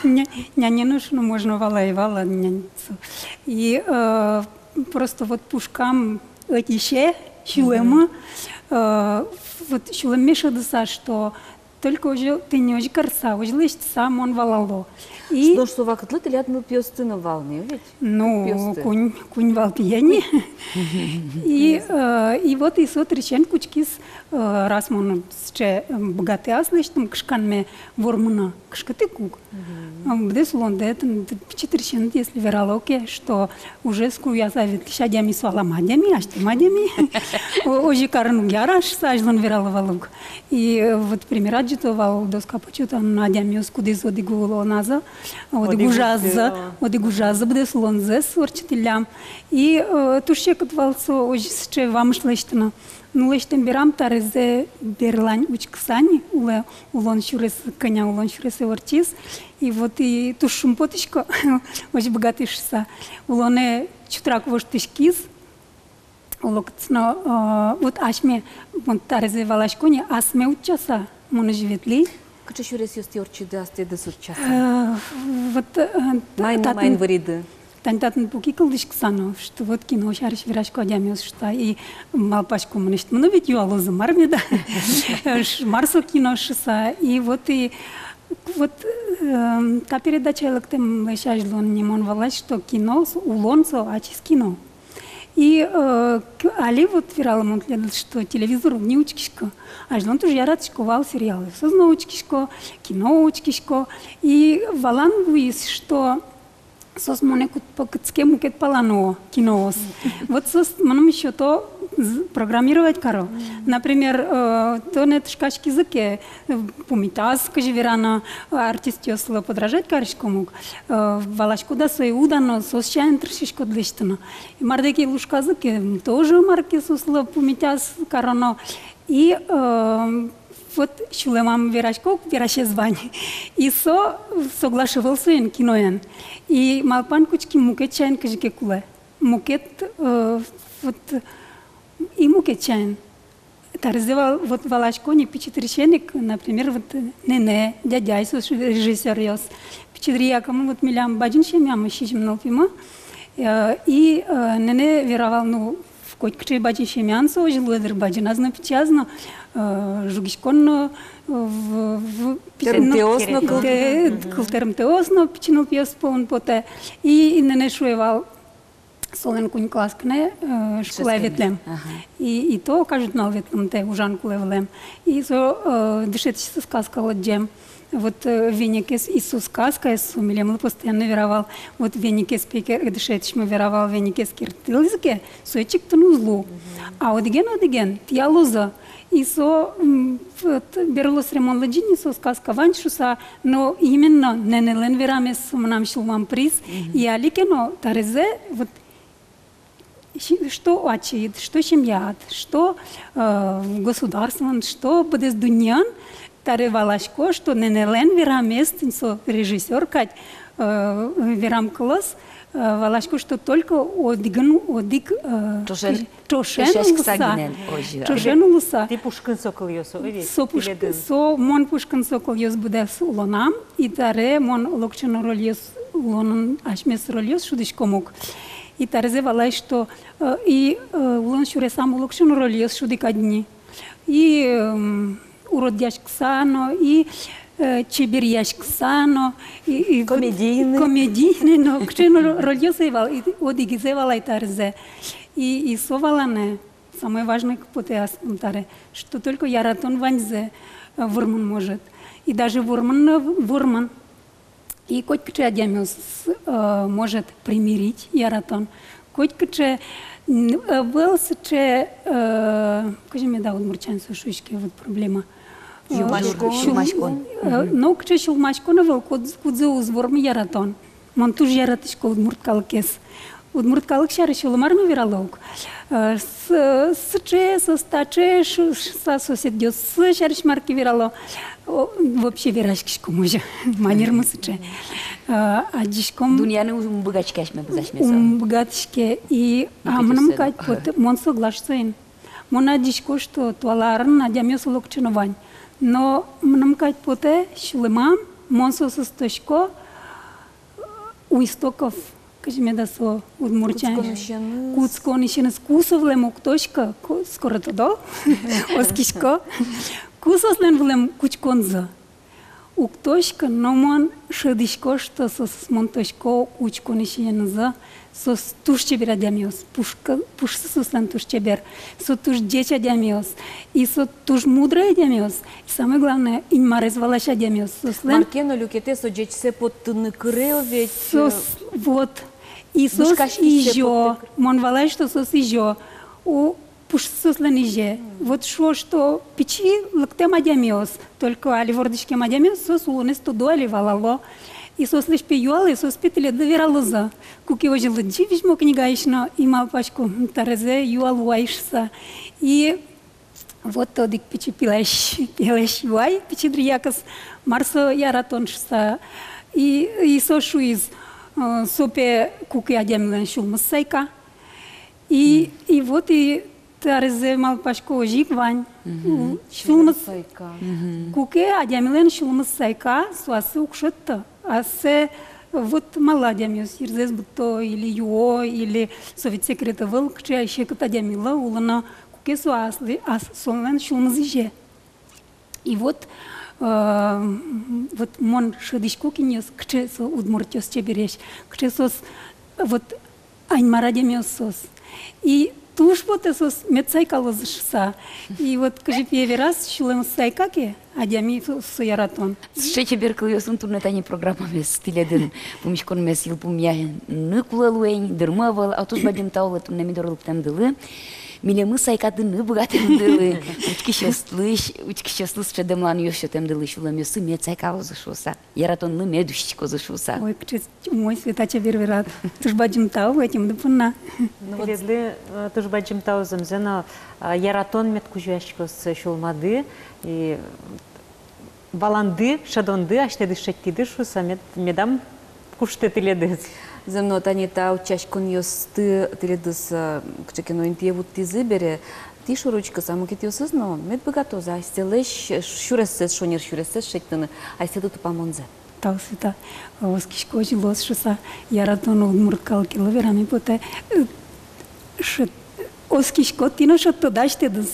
Ня-, нянез но, можно, вала, и вала нянез. И, э, просто вот пушкам ӧтисе, сюлэмы, э, вот сюлэмме шӧдыса, что только озьы, тӥни озьы карыса, озьы лэсьтыса мон валало. И нош со вакытлы тӥляд нылпиосты но вал ни, ведь? Ну, кунь, кунь вал тӥни. И, э, и вот и со дырысен кутскиз, э, раз мон сыӵе, э, быгатэ аслэсьтым кышканме вормыны, кышкыт ик ук. Мгм. Э, быдэс улондэ, тын, тын, пичи дырысен, если верало ке, что уже скуяса ветлӥсь адями со алама адями, азьтэм адями. О-, озьы карыны уг яра шуса азьлон верало вал ук. И, э, вот пример адӟыто вал доска почёта, но адямиос, кудӥз одӥг улоназы, одӥг ужазы, одӥг ужазы быдэс улонзэс ортчытӥллям. И, э, туж секыт вал со озьы сыӵе вамыш лэсьтыны. Ну, лэсьтэм берам, тарезэ берлань учкыса ни, улэ, улон сюрес, кӧня улон сюресэ ортчиз. И вот и туж шумпотӥсько, озьы быгатӥ шуса. Улонэ чутрак воштӥськиз. Оло кытчы но, э, вот асьме, мон тарезэ валасько ни, асме утчаса мон озьы ветлӥ. Кыӵе сюресъёстӥ ортчиды астэ дас утчаса? Э, вот, э, маин, татын, маин выриды? Тань татын пуки кылзӥськыса но, что вот кино сярысь верасько адямиос шуса, и малпасько, мынэсьтым но ведь юалозы, мар меда, ш-, мар со кино шуса, и вот и, вот, эм, та передачае лыктэмлэсь азьло ни мон валай, что кино, со, улон со ачиз кино. И, э, к-, али вот верало мон тӥледлы, что телевизор уг ни учкиськы. Азьлон туж яратӥсько вал сериалъёсыз но учкисько, кино учкисько. И валан вуиз, что соос монэ кут-, кутске мукет пала но киноос. Вот соос мыным ещё то з-, программировать каро. Например, э, тонэ тышкаськизы ке, э, пумитаз, кызьы верано, э, артистъёслы подражать кариськом ук, э, валаськод-а сое, уд-а, но соос сямен тыршиськод лэсьтыны. И мар ке лушказы ке, м, тоже мар ке соослы пумитаз кароно. И, э, вот сюлэмам верасько, верасез вань. И со соглаш ӧвӧл соин, киноен. И малпан кутски, мукет сямен кызьы ке кулэ. Мукет, э, вот, и мукет сямен. Тарезэ вал-, вот валасько ни, пичи дырысен ик, например, вот, э, нэнэ, дядяй, соос режиссёръёс. Пичи дыръя ке мон, вот милям бадӟым семьямы, сизьым нылпимы. Э, и, э, нэнэ вера вал, ну, котькыӵе бадӟым семьяын со озьы луэ, дыр, бадӟымаз но, пичияз но, э, жугиськон но, э, в-, в-, пичи, ну, тырмытэмтэос но, кыл-, тэ-, кылтырмытэмтэос но пичи нылпиос пӧлын потэ. И, и нэнэ шуэ вал, солэн куинь класс гинэ, э, школае ветлэм. Ага. И, и то каждый нунал ветлэмтэ, ужан кулэ вылэм. И со, э, дышетӥсьсэ сказка лыдӟем. Вот, э, венекез, и со сказкаез со милемлы постоянно вера вал. Вот венекез пекер, э, дышетӥсьмы вера вал, венекез керттылӥз ке, сое чигтыны уз лу. Мгм. А одӥген-одӥген тӥялозы. И со, м, вот, берло сремонлы ӝыны, со сказка вань шуса, но именно нэнэлэн верамез со мынам сюлмам пыриз. И али ке но, тарезэ, вот, си-, что ачид, что семьяд, что, э, государствоын, что быдэс дуннеын, таре валасько, что нэнэлэн верамез, тӥни со режиссёр кадь, э, верам кылыз, э, валасько, что только одӥгын, одӥг, э, ӵошен, ӵошен ӵошен улыса, гинэ, озьы. Ӵошен улыса. Тӥ пушкын со кылъёс, о, ведь, со пушкын, тӥледын. Со мон пушкын со кылъёс быдэс улонам, и таре мон олокыӵе но рольёс улонын, асьмеос рольёс шудӥськом ук. И тарезэ валай, что, э, и, э, улон сюресам олокыӵе но рольёс шудӥ кадь ини. И, м, уродъяськыса но, и, э, чеберъяськыса но, и, и вот комедийный. Комедийный но, кыӵе но рольёс ӧй вал, и одӥгзэ валай тарезэ. И, и со валанэ, самой важной ик потэ аслым таре, что только яратон ваньзэ, э, вормыны может. И даже вормыны но вормон. И котькыӵе адямиос, э, может примирить яратон. Котькыӵе, м, э, ӧвӧл сыӵе, э, кызьы меда удмуртчаен со шуиське, вот проблема. Э, сюлмаськон. Сюл-, сюлмаськон. Э, но кыӵе сюлмаськон ӧвӧл, кудз-, кудзэ уз вормы яратон. Мон туж яратӥсько удмурт калыкез. Удмурт калык сярысь оло мар но верало ук. Э, с-, сыӵе соос, таӵе ш-, шуса, соседъёс сярысь мар ке верало. О, вообще вераськиськом озьы. Манермы сыӵе. Э, адӟиськом. Дунъяны ум быгатӥське асьмеос, асьмеос. Ум быгатӥське. И, а, мыным кадь потэ, мон соглаш соин. Мон адӟисько, что туала арын адямиос олокыӵе но вань. Но мыным кадь потэ, сюлэмам, мон соосыз тодӥсько, у истоков, кызьы меда со удмуртчаен. Кутсконысеныз. Кутсконысеныз, ку со вылэм уг тодӥськы, ку-, скоро тодо, оскисько. Ку соослэн вылэм кутсконзы. Уг тодӥськы, но мон шӧдӥсько, что соосыз мон тодӥсько кутсконысенызы. Соос туж чебер адямиос, пушкы-, пушсы соослэн туж чебер, со туж ӟеч адямиос, и со туж мудрый адямиос, и самое главное, Инмарез валась адямиос соослэн. Мар ке но люкетэ со ӟечсэ поттыны кыре ведь. Соос, э, вот, и соос изё, мон валай, что соос изё. У, пушсы соослэн изе. Вот шуо, что пичи лыктэм адямиос, только али вордӥськем адямиос, соос улонэз тодо али, валало. И соослэсь пе юалэ, соос пе тӥледлы вералозы. Куке озьы лыдӟи визьмо книгаысь но, и малпасько, м, тарезэ юалуай шуса. И вот одӥг пичи пилась, пилась юай, пичи дыръякыз, мар со яратон шуса. И, и со шуиз, э, со пе куке адямилэн сюлмыз сайка. И, и вот и тарезэ малпасько, озьы ик вань. Мгм. Сюлмыз сайка. Мгм. Куке адямилэн сюлмыз сайка, со ассэ уг шедьты. Ассэ вот малы адямиос йырзэс быдто, или юо, или со ведь секрет ӧвӧл, кыӵе ай секыт адямилы улыны, куке со аслы, ас-, солэн сюлмыз изе. И вот, э, вот мон шӧдӥсько, кинъёс, кыӵе со удмуртъёс чебересь, кыӵе соос, вот, Инмар адямиос соос. И туж потэ соос мед сайкалозы шуса. И вот кызьы пие вераз, сюлэмыз сайка ке, адями со, со яратон. Сыӵе чебер кылъёсын туннэ тани программамес, тӥледын пумиськонмес йылпумъяны кулэ луэ ини, дырмы ӧвӧл, а туж бадӟым тау луэ туннэ ми доры лыктэмдылы. Милемыз сайкатыны быгатэмдылы, учкисьёслы, учкисьёслы сыӵе дэмланъёс сётэмдылы, сюлэмъёссы мед сайкалозы шуса, яратонлы мед усьтӥськозы шуса. Ой, кыӵе умой, Света, чебер верад. Туж бадӟым тау ӧтемды понна. Ну вот. Тӥледлы, э, туж бадӟым тау зэмзэ но, э, яратон мед кузёяськоз сюлмады, и валанды, шӧдонды асьтэды шедьтӥды шуса, мед-, медам куштэ тӥледыз. Зэм но, тани та утчаськонъёсты тӥледыз, э, кыӵе ке но интые вуттӥзы бере, тӥ шоры учкыса, мукетъёсыз но мед быгатозы асьсэлэсь сюрессэс, шонер сюрессэс шедьтыны асьсэлы тупамонзэ. Тау, Света, оскисько, озьы луоз шуса, яратон удмурт калыкелы вераме потэ, э, шед-, оскисько, тӥ но шедьтоды асьтэдыз.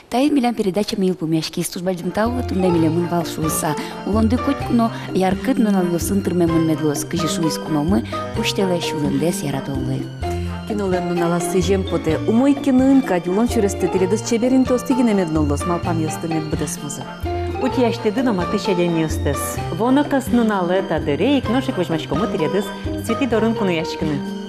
Таин милям передачамы йылпумъяськиз. Туж бадӟым тау, туннэ милемын вал шуыса. Улонды котьку но яркыт нуналъёсын тырмемын мед луоз, кызьы шуиз куномы, пусьтэлэ сюлэмдэс яратонлы. Кинолэн нуналаз сӥзем потэ. Умой киноын кадь улон сюрестэ тӥледыз чебер интыосты гинэ мед нуллоз, малпамъёсты мед быдэсмозы. Утялтӥськоды но матысь адямиостэс. Вуоно кӧснуналэ та дыре ик нош ик возьмаськомы тӥледыз Светӥ дорын кунояськыны.